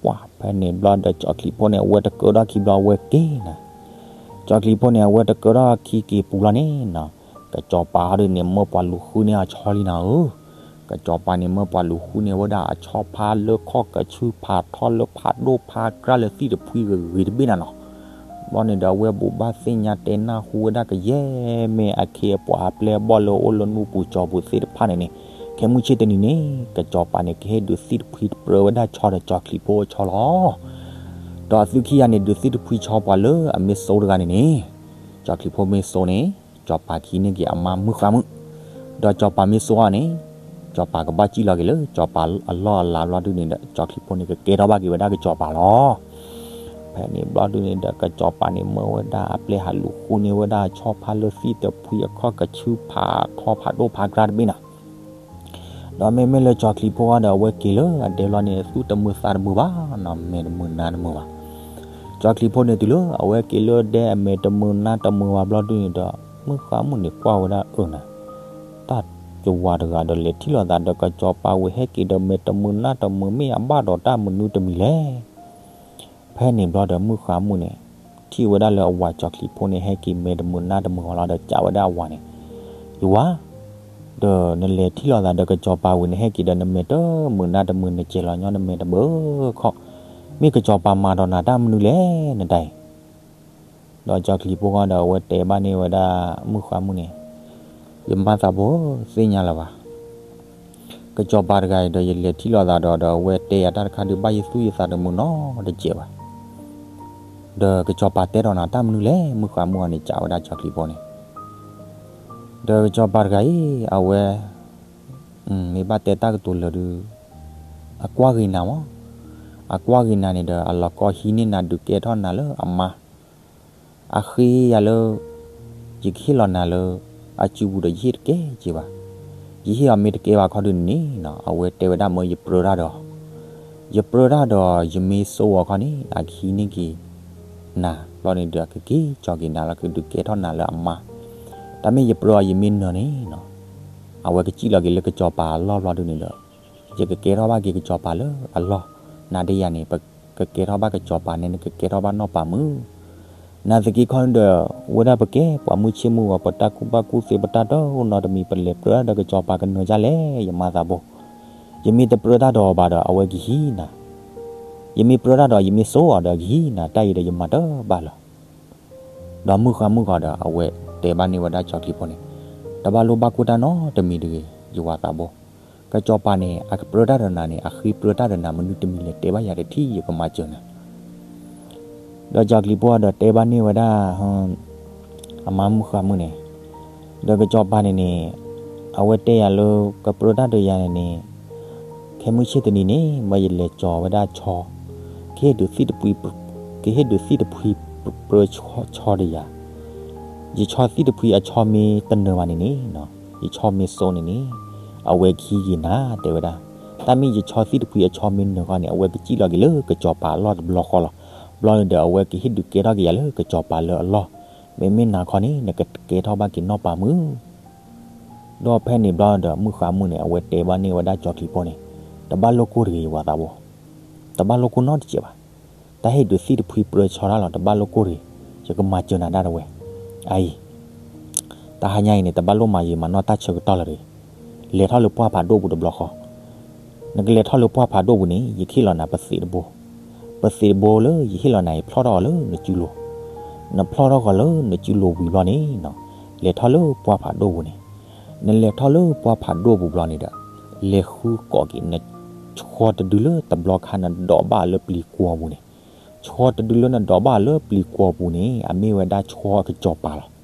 ပှၤဖဲန့ၣ်ဘျီဒီး ကၠီၤချံးဖိန့ၣ် အဝဲတကၢထီၣ်ခံဘျီ အဝဲက့ၤနၤ, ကၠီၤချံးဖိန့ၣ် အဝဲတကၢထီၣ်ခံက့ၤပူၤလီၤန့ၣ်နီၤ, ကစီၤပၤဟီဒုးန့ၣ် မၢပှၤလူၤဃုန့ၢ်အဆီလံနၤဧၢ. ကစီၤပၤန့ၣ် မၢပှၤလူၤဃုန့ၢ်ဝဲဒၣ်အဆီဖါလၢခီၣ်ကဆူ ဖးထီလၢဖးဒိၣ်ဖးကြၢးလၢသံၣ်တဖှံဂ့ၤဂ့ၤတဘ့ၣ်နၤနီၤ. ဘျီန့ၣ်ဒီး အဝဲဘိးဘၣ်သ့ၣ်ညါတဲနၢ်ဟူဝဲဒၣ်ကယဲၢ်မ့ၢ်အခ့အပှၤအပျဲၢ်အဘီၣ်လၢ အိၣ်လၢနူၢ်ပူၤကၠီၤပူၤသ့ၣ်တဖၣ်န့ၣ်န့ၣ်, ခဲမုၢ်ဆ့ၣ်တနံၤန့ၣ် ကစီၤပၤန့ၣ် ကဟ့ၣ်ဒုးသံၣ်တဖှံတပြၢဝဲဒၣ်ဆီဒီးကၠီၤချံးဖိအဆီလီၤ. ဒီးအသုခံဂၤန့ၣ် ဒုးသံၣ်တဖှံဆီပှၤလၢအမ့ၢ်စိတဂၤန့ၣ်န့ၣ်, ကၠီၤချံးဖိမ့ၢ်စိန့ၣ် ကစီၤပၤကဟံးန့ၢ်က့ၤအမါမုၣ်ဃါမုၣ်, ဒီးကစီၤပၤမ့ၢ်စိအီၤန့ၣ် ကစီၤပၤကဘၣ်စံၣ်လီၤက့ၤလၢကစီၤပၤအလီၢ်အလၤဘျီဒုးန့ၣ်ဒီး ကၠီၤချံးဖိန့ၣ် ကကဲထီၣ်ဘၣ်က့ၤဝဲဒၣ်ကစီၤပၤလီၤ. ဖဲန့ၣ်ဘျီဒုးန့ၣ်ဒီး ကစီၤပၤန့ၣ် မၢဝဲဒၣ်အပျဲၢ်ဟးလူၤဃုန့ၢ်ဝဲဒၣ်ဆီဖါလၢသံၣ်တဖှံအခီၣ်ကဆူ ဖးထီဖးဒိၣ်ဖးကြၢးတဘ့ၣ်နၤ. ဒီးမ့မ့ၢ်လၢကၠီၤချံးဖိအံၤဒီး အဝဲက့ၤလၢအဒဲလီၤန့ၣ် သူၣ်တမုာ်သးတမုာ်ဘၣ်နီၤ, မဲာ်တမုာ်နါတမုာ်ဘၣ်. ကၠီၤချံးဖိန့ၣ် တုၤလၢအဝဲက့ၤလၢဒဲအမဲာ်တမုာ်နါတမုာ်ဘၣ်ဘျီဒုးန့ၣ်ဒီး မုၣ်ဃါမုၣ်န့ၣ်ကွၢ်ဝဲဒၣ်အၢနၤ, တၢ်ယဝၤတဂၤဒီး လဲၤထံၣ်လိာ်သးဒီးကစီၤပၤဝံၤ ဟဲက့ၤဒီးမဲာ်တမုာ်နါတမုာ် မ့ၢ်အဘၣ်ဒီးတၢ်မနုၤတမံၤလဲၣ်. ဖဲန့ၣ်ဘျီဒီး မုၣ်ဃါမုၣ်န့ၣ် ထံၣ်ဝဲဒၣ်လၢအဝၤကၠီၤချံးဖိန့ၣ် ဟဲက့ၤမဲာ်တမုာ်နါတမုာ်အီၤလီၤဒီး စံးဝဲဒၣ်အဝၤန့ၣ်, ယဝၤ, ဒီးနလဲၤထံၣ်လိာ်သးဒီးကစီၤပၤဝံၤ နဟဲက့ၤဒီးနမဲာ်တမုာ်နါတမုာ် နစဲၤလီၤညီနမဲာ်တဘၢခီၣ်, မ့ၢ်ကစီၤပၤမၤဒီးနၤတၢ်မနုၤလဲၣ်နတၢ်အံၤ. ဒီးကၠီၤချံးဖိဃီဒီး အဝဲတဲဘၣ်န့ၢ်ဝဲဒၣ်မုၣ်ဃါမုၣ်န့ၣ်, ယမါသးဘိဧၢ, သ့ၣ်ညါလၢၤဘၣ် ကစီၤပၤတဂၤအံၤဒီး ယလဲၤထံၣ်လိာ်သးဒီး ဒီးအဝဲတဲယၤတၢ်တခါဒုး ဘၣ်ယသူၣ်ယသးတမုာ်နီတစဲးဘၣ်. ဒီးကစီၤပၤတဲဒီးနၤတၢ်မနုၤလဲၣ် မုၣ်ဃါမုၣ်အီၤန့ၣ် စံးဝဲဒၣ်ကၠီၤချံးဖိန့ၣ်. ဒီးကစီၤပၤတဂၤအံၤ အဝဲ မ့ၢ်ဘၣ်တဲတၢ်ကတိၤလၢာ်ဒုး အကွၢ်ဂ့ၤနၤမး, အကွၢ်ဂ့ၤနၤန့ၣ်ဒီး အလီၤကီဟံးန့ၢ်နၤဒုးကဲထီၣ်နၤလၢအမါ, အဃ့ယၤလၢ ယကဟ့ၣ်လီၤနၤလၢ အစုပူၤဒီး ယဟ့ၣ်တကဲက့ဘၣ်. ယဟ့ၣ်အီၤမ့ၢ်တကဲဘၣ်ခီဒုးန့ၣ်နီၤ အဝဲတဲဝဲဒၣ်မၢယပြၢတၢ်ဒီး ယပြၢတၢ်ဒီး ယမ့ၢ်စိအီၤခီန့ၣ် အကဟံးန့ၢ်က့ၤနၤ, ဘျီန့ၣ်ဒီး အကက့ၤကၠီၤက့ၤနၤလီၤ ကဒုးကဲထီၣ်နၤလၢအမါ. တၢ်မ့ၢ်ယပြၢအီၤ ယမ့ၢ်နၢၤန့ၣ်နီၤ အဝဲကစံၣ်လီၤက့ၤလၢကစီၤပၤအလီၢ်ဘျီဒုးန့ၣ်ဒီး ယကကဲထီၣ်ဘၣ်က့ၤကစီၤပၤလၢအလီၢ်, နၤဒီးယၤန့ၣ် ပကကဲထီၣ်ဘၣ်ကစီၤပၤန့ၣ် နကကဲထီၣ်ဘၣ်နီၢ်ပၤမုၣ်. နာ်သက့ခီန့ၣ်ဒီး ဝဲဒၣ်ပကဲပှၤမုၢ်ဆ့ၣ်မုၢ်ဂီၤ ပတၢ်ကူၣ်ဘၣ်ကူၣ်သ့ ပတၢ်တအိၣ်နီတမံၤ ပလဲၤပြၢတၢ်ဒီးကစီၤပၤကနၢၤဒ်လဲၣ် ယမါသးဘိ. ယမ့ၢ်တပြၢတၢ်ဒီးအီၤဘၣ်ဒီး အဝဲကဟံးနၤ, ယမ့ၢ်ပြၢတၢ်ဒီး ယမ့ၢ်စိအီၤဒီး အကဟံးနၤ, တၢ်အံၤဒီးယမၤတဘၣ်လၢၤ. ဒီးမုၣ်ဃါမုၣ်ဃီဒီး အဝဲတဲဘၣ်န့ၢ်ဝဲဒၣ်ကၠီၤချံးဖိန့ၣ်, တဘၣ်လိၣ်ဘၣ်ကွၢ်တၢ်နီတမံၤတဂ့ၤ ယဝၤသးဘိ. ကစီၤပၤန့ၣ် အကပြၢတၢ်ဒီးနၤန့ၣ် အဃ့ပြၢတၢ်ဒီးနၤမနုၤတမံၤလဲၣ် တဲဘၣ်ယၤတထံၣ် ယကမၤစၢၤနၤ. ဒီးကၠီၤချံးဖိဒီးတဲဘၣ်န့ၢ်ဝဲဒၣ် အမါမုၣ်ဃါမုၣ်န့ၣ်, ဒီးကစီၤပၤန့ၣ်န့ၣ် အဝဲတဲယၤလၢ ကပြၢတၢ်ဒီးယၤန့ၣ်န့ၣ် ခဲမုၢ်ဆ့ၣ်တနံၤန့ၣ် မၢယလဲၤကၠီၤဝဲဒၣ်ဆီ, ကဟ့ၣ်ဒုးသံၣ်တဖှံ, ကဟ့ၣ်ဒုးသံၣ်တဖှံပြၢဆီဒီးယၤ, ယဆီသံၣ်တဖှံအဆီမ့ၢ်တနၢၤဘၣ်န့ၣ်န့ၣ်, ယဆီမ့ၢ်စိန့ၣ်န့ၣ်, အဝဲကဟံးက့ၤနၤ တဲဝဲဒၣ်. တၢ်မ့ၢ်ယဆီသံၣ်တဖှံအဆီမ့ၢ်နၢၤဃီန့ၣ် အဝဲကစံၣ်လီၤက့ၤလၢကစီၤပၤအလီၢ်တဘျီဃီလီၤ. ဘျီန့ၣ်ဒီး အဝဲကဟ့ၣ်ဒုးကဲထီၣ်က့ၤယၤလၢကစီၤပၤလၢအလီၢ်, မ့မ့ၢ်နၤခီန့ၣ် နကကဲထီၣ်ဘၣ်က့ၤနီၢ်ပၤမုၣ်. ဒီးဖဲန့ၣ်ဘျီဒီး မုၣ်ဃါမုၣ်န့ၣ် အဝဲတဲဘၣ်န့ၢ်ဝဲဒၣ်ကၠီၤချံးဖိန့ၣ်, တဘၣ်လိၣ်ကိၢ်တဂ့ၤ ယဝၤသးဘိ, တဘၣ်လိၣ်ကိၢ်နီတစဲးဘၣ်. တၢ်ဟ့ၣ်ဒုးသံၣ်တဖှံပြၢဆီတၢ်လီၤ တဘၣ်လိၣ်ကိၢ်တဂ့ၤ, ယကမၤစၢၤနၤဒၣ်တဝဲ. အအံၤ တဟါညါအံၤန့ၣ် တဘၣ်လိၣ်မၤယံာ်မၤနီၢ်တၢ်ဆၢကတီၢ်လၢၤတဂ့ၤ, လဲၤထီၣ်လၢပှၢ်ဖးဒိၣ်ပူၤတဘျီဃီ. နကလဲၤထီၣ်လၢပှၢ်ဖးဒိၣ်ပူၤန့ၣ် ယကဟ့ၣ်လီၤနၤပသံးတဘိ, ပသံးတဘိလၢယဟ့ၣ်လီၤနၤအံၤ ဖျီၣ်ထီၣ်အီၤလၢနစုလိၤ, နဖျီၣ်ထီၣ်ဃီၤလၢနစုလိၤဝံၤဘျီန့ၣ်, လဲၤထီၣ်လၢပှၢ်ဖးဒိၣ်ပူၤန့ၣ်, နလဲၤထီၣ်လၢပှၢ်ဖးဒိၣ်ပူၤဘျီန့ၣ်ဒီး လဲၤဃုကိးက့ၤနဆီတဒုလၢတဘျီခါ နဒိးဘၣ်လၢပျံၤကွီၤပူၤန့ၣ်, ဆီတဒုလၢနဒိးဘၣ်လၢပျံၤကွီၤပူၤန့ၣ် အမ့ၢ်ဝဲဒၣ်ဆီအကစီၤပၤလီၤ.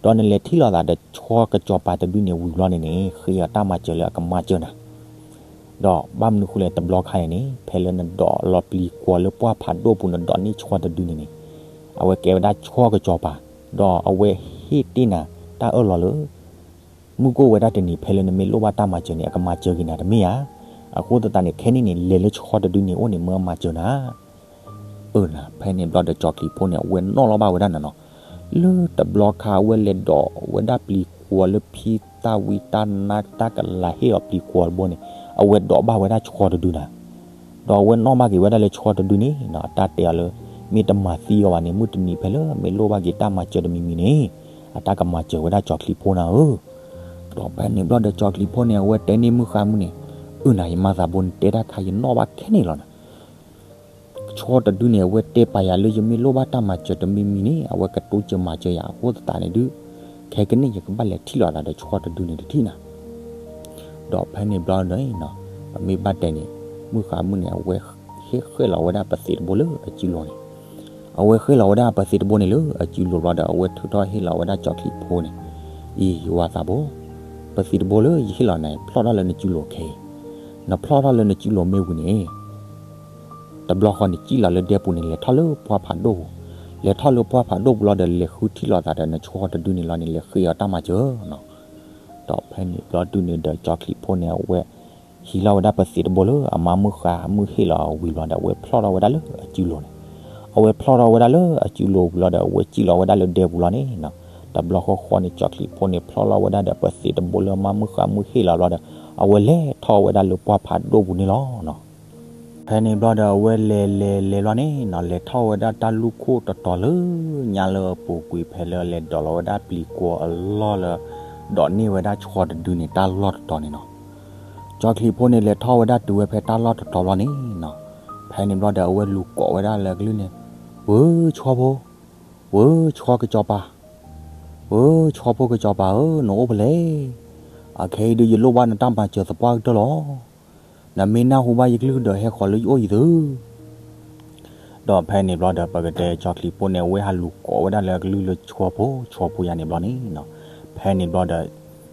ဒီးနလဲၤထံၣ်လိာ်သးဒီးဆီကစီၤပၤတဒုန့ၣ်ဝံၤဘျီန့ၣ်န့ၣ် ဃ့အီၤတၢ်မၤစၢၤလၢအကမၤစၢၤနၤ. ဒီးဘၣ်မနုၤဃိလဲၣ် တဘျီခါန့ၣ်န့ၣ် ဖဲလၢနဒိးလီၤပျံၤကွီၤလၢပှၢ်ဖးဒိၣ်ပူၤ နဒိးန့ၢ်ဆီတဒုန့ၣ်န့ၣ်, အဝဲကဲဝဲဒၣ်ဆီကစီၤပၤ, ဒီးအဝဲဟ့ၣ်တ့ၢ်နၤတၢ်အၢၣ်လီၤလၢ မုၢ်ကိၢ်ဝဲဒၣ်တနံၤ ဖဲလၢနမ့ၢ်လိၣ်ဘၣ်တၢ်မၤစၢၤန့ၣ် အကမၤစၢၤက့ၤနၤတမ့ၢ်ဧါ. အဃိသတးန့ၣ် ခဲန့ၣ်န့ၣ် လဲၤလၢဆီတဒုန့ၣ်အိၣ်န့ၣ် မၢမၤစၢၤနၤ. အၢနၤ ဖဲန့ၣ်ဘျီဒီး ကၠီၤချံးဖိန့ၣ် အဝဲနီၣ်လီၤဘၣ်ဝဲဒၣ်နၤနီၤ. လၢတဘျီခါ အဝဲလဲၤဒိးဝဲဒၣ်ပျံၤကွီၤလၢဖံတၢ်ဝံတၢ်နါတၢ်ကလၤဟ့ၣ်အီၤပျံၤကွီၤတဘိန့ၣ် အဝဲဒိးဘၣ်ဝဲဒၣ်ဆီတဒုနၤ. ဒီးအဝဲနီၣ်ဘၣ်က့ၤဝဲဒၣ်လၢဆီတဒုန့ၣ်နီၤ အတၢ်တဲအီၤလၢ မ့ၢ်တမၤသံအီၤဘၣ်န့ၣ် မုၢ်တနံၤဖဲလၢမ့ၢ်လိၣ်ဘၣ်က့ၤတၢ်မၤစၢၤတမံၤမံၤန့ၣ် အတၢ်ကမၤစၢၤဝဲဒၣ်ကၠီၤချံးဖိနၤဧၢ. ဒီးဖဲန့ၣ်ဘျီဒီး ကၠီၤချံးဖိန့ၣ် အဝဲတဲန့ၢ်မုၢ်ဃါမုၢ်န့ၣ်, အၢနၤ ယမါသးဘိန့ၣ် တဲတၢ်ခါယနီၣ်ဘၣ်ခဲန့ၣ်လီၤနၤ. ဆီတဒုန့ၣ် အဝဲတဲပာ်ယၤလၢ ယမ့ၢ်လိၣ်ဘၣ်တၢ်မၤစၢၤတမံၤမံၤန့ၣ် အဝဲကတိစၢၤမၤစၢၤယၤအဃိသတးန့ၣ်ဒုး ခဲကနံၣ်ယကဘၣ်လဲၤထံၣ်လိာ်သးဒီးဆီတဒုန့ၣ်တထံၣ်နၤ. ဒီးဖဲန့ၣ်ဘျီန့ၣ်နီၤ ပမ့ၢ်ဘၣ်တဲန့ၣ် မုၢ်ဃါမုၢ်န့ၣ် အဝဲဟ့ၣ်ဃဲလီၤဝဲဒၣ်ပသံးတဘိလၢအစုလိၤန့ၣ်, အဝဲဃဲလီၤဝဲဒၣ်ပသံးတဘိန့ၣ်လၢအစုလိၤဘျီဒီး အဝဲထုးထီၣ်ဟ့ၣ်လီၤဝဲဒၣ်ကၠီၤချံးဖိန့ၣ်, အံၤ ယဝၤသးဘိ, ပသံးတဘိလၢယဟ့ၣ်လီၤနၤ ဖျီၣ်ထီၣ်လၢနစုလိၤခဲအံၤ, နဖျီၣ်ထီၣ်လၢနစုလိၤမ့ၢ်ဝံၤန့ၣ် တဘျီဃီန့ၣ် စံၣ်လီၤလၢဒဲပူၤန့ၣ် လဲၤထီၣ်လၢပှၢ်ဖးဒိၣ်ပူၤ, လဲၤထီၣ်လၢပှၢ်ဖးဒိၣ်ပူၤလီၤဒီး လဲၤဃုထံၣ်လိာ်သးဒီးနဆီတဒုန့ၣ်လီၤန့ၣ် လဲၤဃ့အီၤတၢ်မၤစၢၤနီၤ. ဒီးဖဲန့ၣ်ဘျီဒုန့ၣ်ဒီး ကၠီၤချံးဖိန့ၣ် အဝဲဟံးလီၤဝဲဒၣ်ပသံးတဘိလၢအမါမုၢ်ဃါမုၢ်ဟ့ၣ်လီၤဝံၤဘျီဒီး အဝဲဖျီၣ်ထီၣ်ဝဲဒၣ်လၢအစုလိၤန့ၣ်, အဝဲဖျီၣ်ထီၣ်ဝဲဒၣ်လၢအစုလိၤဝံၤလီၤဒီး အဝဲစံၣ်လီၤဝဲဒၣ်လၢဒဲပူၤလီၤန့ၣ်နီၤ. တဘျီဃီဃီန့ၣ် ကၠီၤချံးဖိန့ၣ် ဖျီၣ်လီၤဝဲဒၣ်ဒီးပသံးတဘိလၢအမါမုၢ်ဃါမုၢ်ဟ့ၣ်လီၤဘျီဒီး အဝဲလဲၤထီၣ်ဝဲဒၣ်လၢပှၢ်ဖးဒိၣ်ပူၤန့ၣ်လီၤနီၤ. ဖဲန့ၣ်ဘျီဒီး အဝဲလဲၤလဲၤလဲၤလီၤန့ၣ်နီၤ လဲၤထီၣ်ဝဲဒၣ်တၢ်လူၢ်ခိၣ်တတီၤလၢညါလၢအပူၤကွံာ် ဖဲလၢလဲၤဒိးလီၤဝဲဒၣ်ပျံၤကွီၤအလီၢ်လၢ ဒိးန့ၢ်ဝဲဒၣ်ဆီတဒုန့ၣ် တၢ်လီၢ်တတီၤန့ၣ်နီၤ. ကၠီၤချံးဖိန့ၣ် လဲၤထီၣ်ဝဲဒၣ်တုၤဝဲဖဲတၢ်လီၢ်တတီၤဘျီန့ၣ်နီၤ, ဖဲန့ၣ်ဘျီဒီး အဝဲလူၤကိးဝဲဒၣ်လၢအကလုၢ်န့ၣ်, ဝၢ ဆီဖိ, ဝၢ ဆီကစီၤပၤ, ဝၢ ဆီဖိကစီၤပၤဧၢ နအိၣ်ဖဲလဲၣ်. အခဲအံၤဒုး ယလိၣ်ဘၣ်နတၢ်မၤစၢၤသပှၢ်ကတၢၢ်လီၤ. နမ့ၢ်နၢ်ဟူဘၣ်ယကလုၢ်ဒီး ဟဲဃီၤလၢယအိၣ်အံၤသု. ဒီးဖဲန့ၣ်ဘျီဒီး ပကတဲကၠီၤချံးဖိန့ၣ် အဝဲဟးလူၤကိးဝဲဒၣ်လၢအကလုၢ်လၢဆီဖိ ဆီဖိယၤန့ၣ်ဘျီန့ၣ်နီၤ. ဖဲန့ၣ်ဘျီဒီး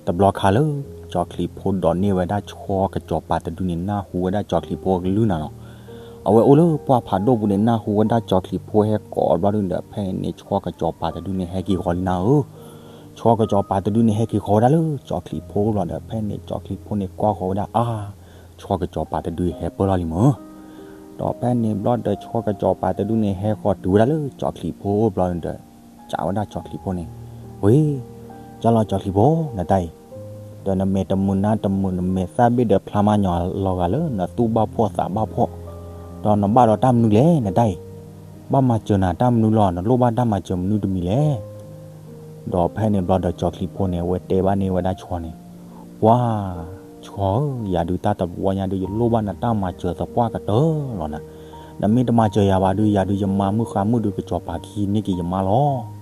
တဘျီခါလၢ ကၠီၤချံးဖိဒိးန့ၢ်ဝဲဒၣ်ဆီကစီၤပၤတဒုန့ၣ် နၢ်ဟူဝဲဒၣ်ကၠီၤချံးဖိအကလုၢ်နၤနီၤ. အဝဲအိၣ်လၢပှၢ်ဖးဒိၣ်ပူၤန့ၣ် နၢ်ဟူဝဲဒၣ်ကၠီၤချံးဖိဟဲကိးအဘျီဒုန့ၣ်ဒီး ဖဲန့ၣ် ဆီကစီၤပၤတဒုန့ၣ် ဟဲက့ၤဃီၤလံနၤဧၢ. ဆီကစီၤပၤတဒုန့ၣ် ဟဲက့ၤဃီၤဝဲဒၣ်လၢကၠီၤချံးဖိလီၤဒီး ဖဲန့ၣ် ကၠီၤချံးဖိန့ၣ် ကွၢ်ဃီၤဝဲဒၣ်အါ ဆီကစီၤပၤတဒုဟဲပၢၢ်လီၤလံမၢ်. ဒီးဖဲန့ၣ်ဘျီဒီး ဆီကစီၤပၤတဒုန့ၣ် ဟဲဃီၤတုၤဝဲဒၣ်လၢကၠီၤချံးဖိအအိၣ်ဘျီန့ၣ်ဒီး စံးဝဲဒၣ်ကၠီၤချံးဖိန့ၣ်, ဝ့ၢ်, ကၢ်လီၤကၠီၤချံးဖိ နတၢ်အံၤ, ဒီးနမဲာ်တမုာ်နါတမုာ် နမဲာ်သၣ်ဘ့ၣ်ဒီးဖျါမါညီလီၤဂာ်လၢနသူၣ်ဘၣ်ဖှီၣ်သးဘၣ်ဖှီၣ်, ဒီးနဘၣ်ဒီးတၢ်မနုၤလဲၣ် နတၢ်အံၤ, ဘၣ်မၤစၢၤနၤတၢ်မနုၤလီၤ နလိၣ်ဘၣ်တၢ်မၤစၢၤမနုၤတမံၤလဲၣ်. ဒီးဖဲန့ၣ်ဘျီဒီး ကၠီၤချံးဖိန့ၣ် အဝဲတဲဘၣ်န့ၢ်ဝဲဒၣ်ဆီန့ၣ်, ပှၤ, ဆီဧၢ, ယၤဒုးတၢ်တဝီညါဒုး ယလိၣ်ဘၣ်နတၢ်မၤစၢၤသပှၢ်ကတၢၢ်လီၤနၤ. နမ့ၢ်တမၤစၢၤယၤဘၣ်ဒုး ယၤဒုးယမါမုၢ်ဃါမုၢ်ဒုးကစီၤပၤကဟံးန့ၢ်က့ၤယမါလီၤ.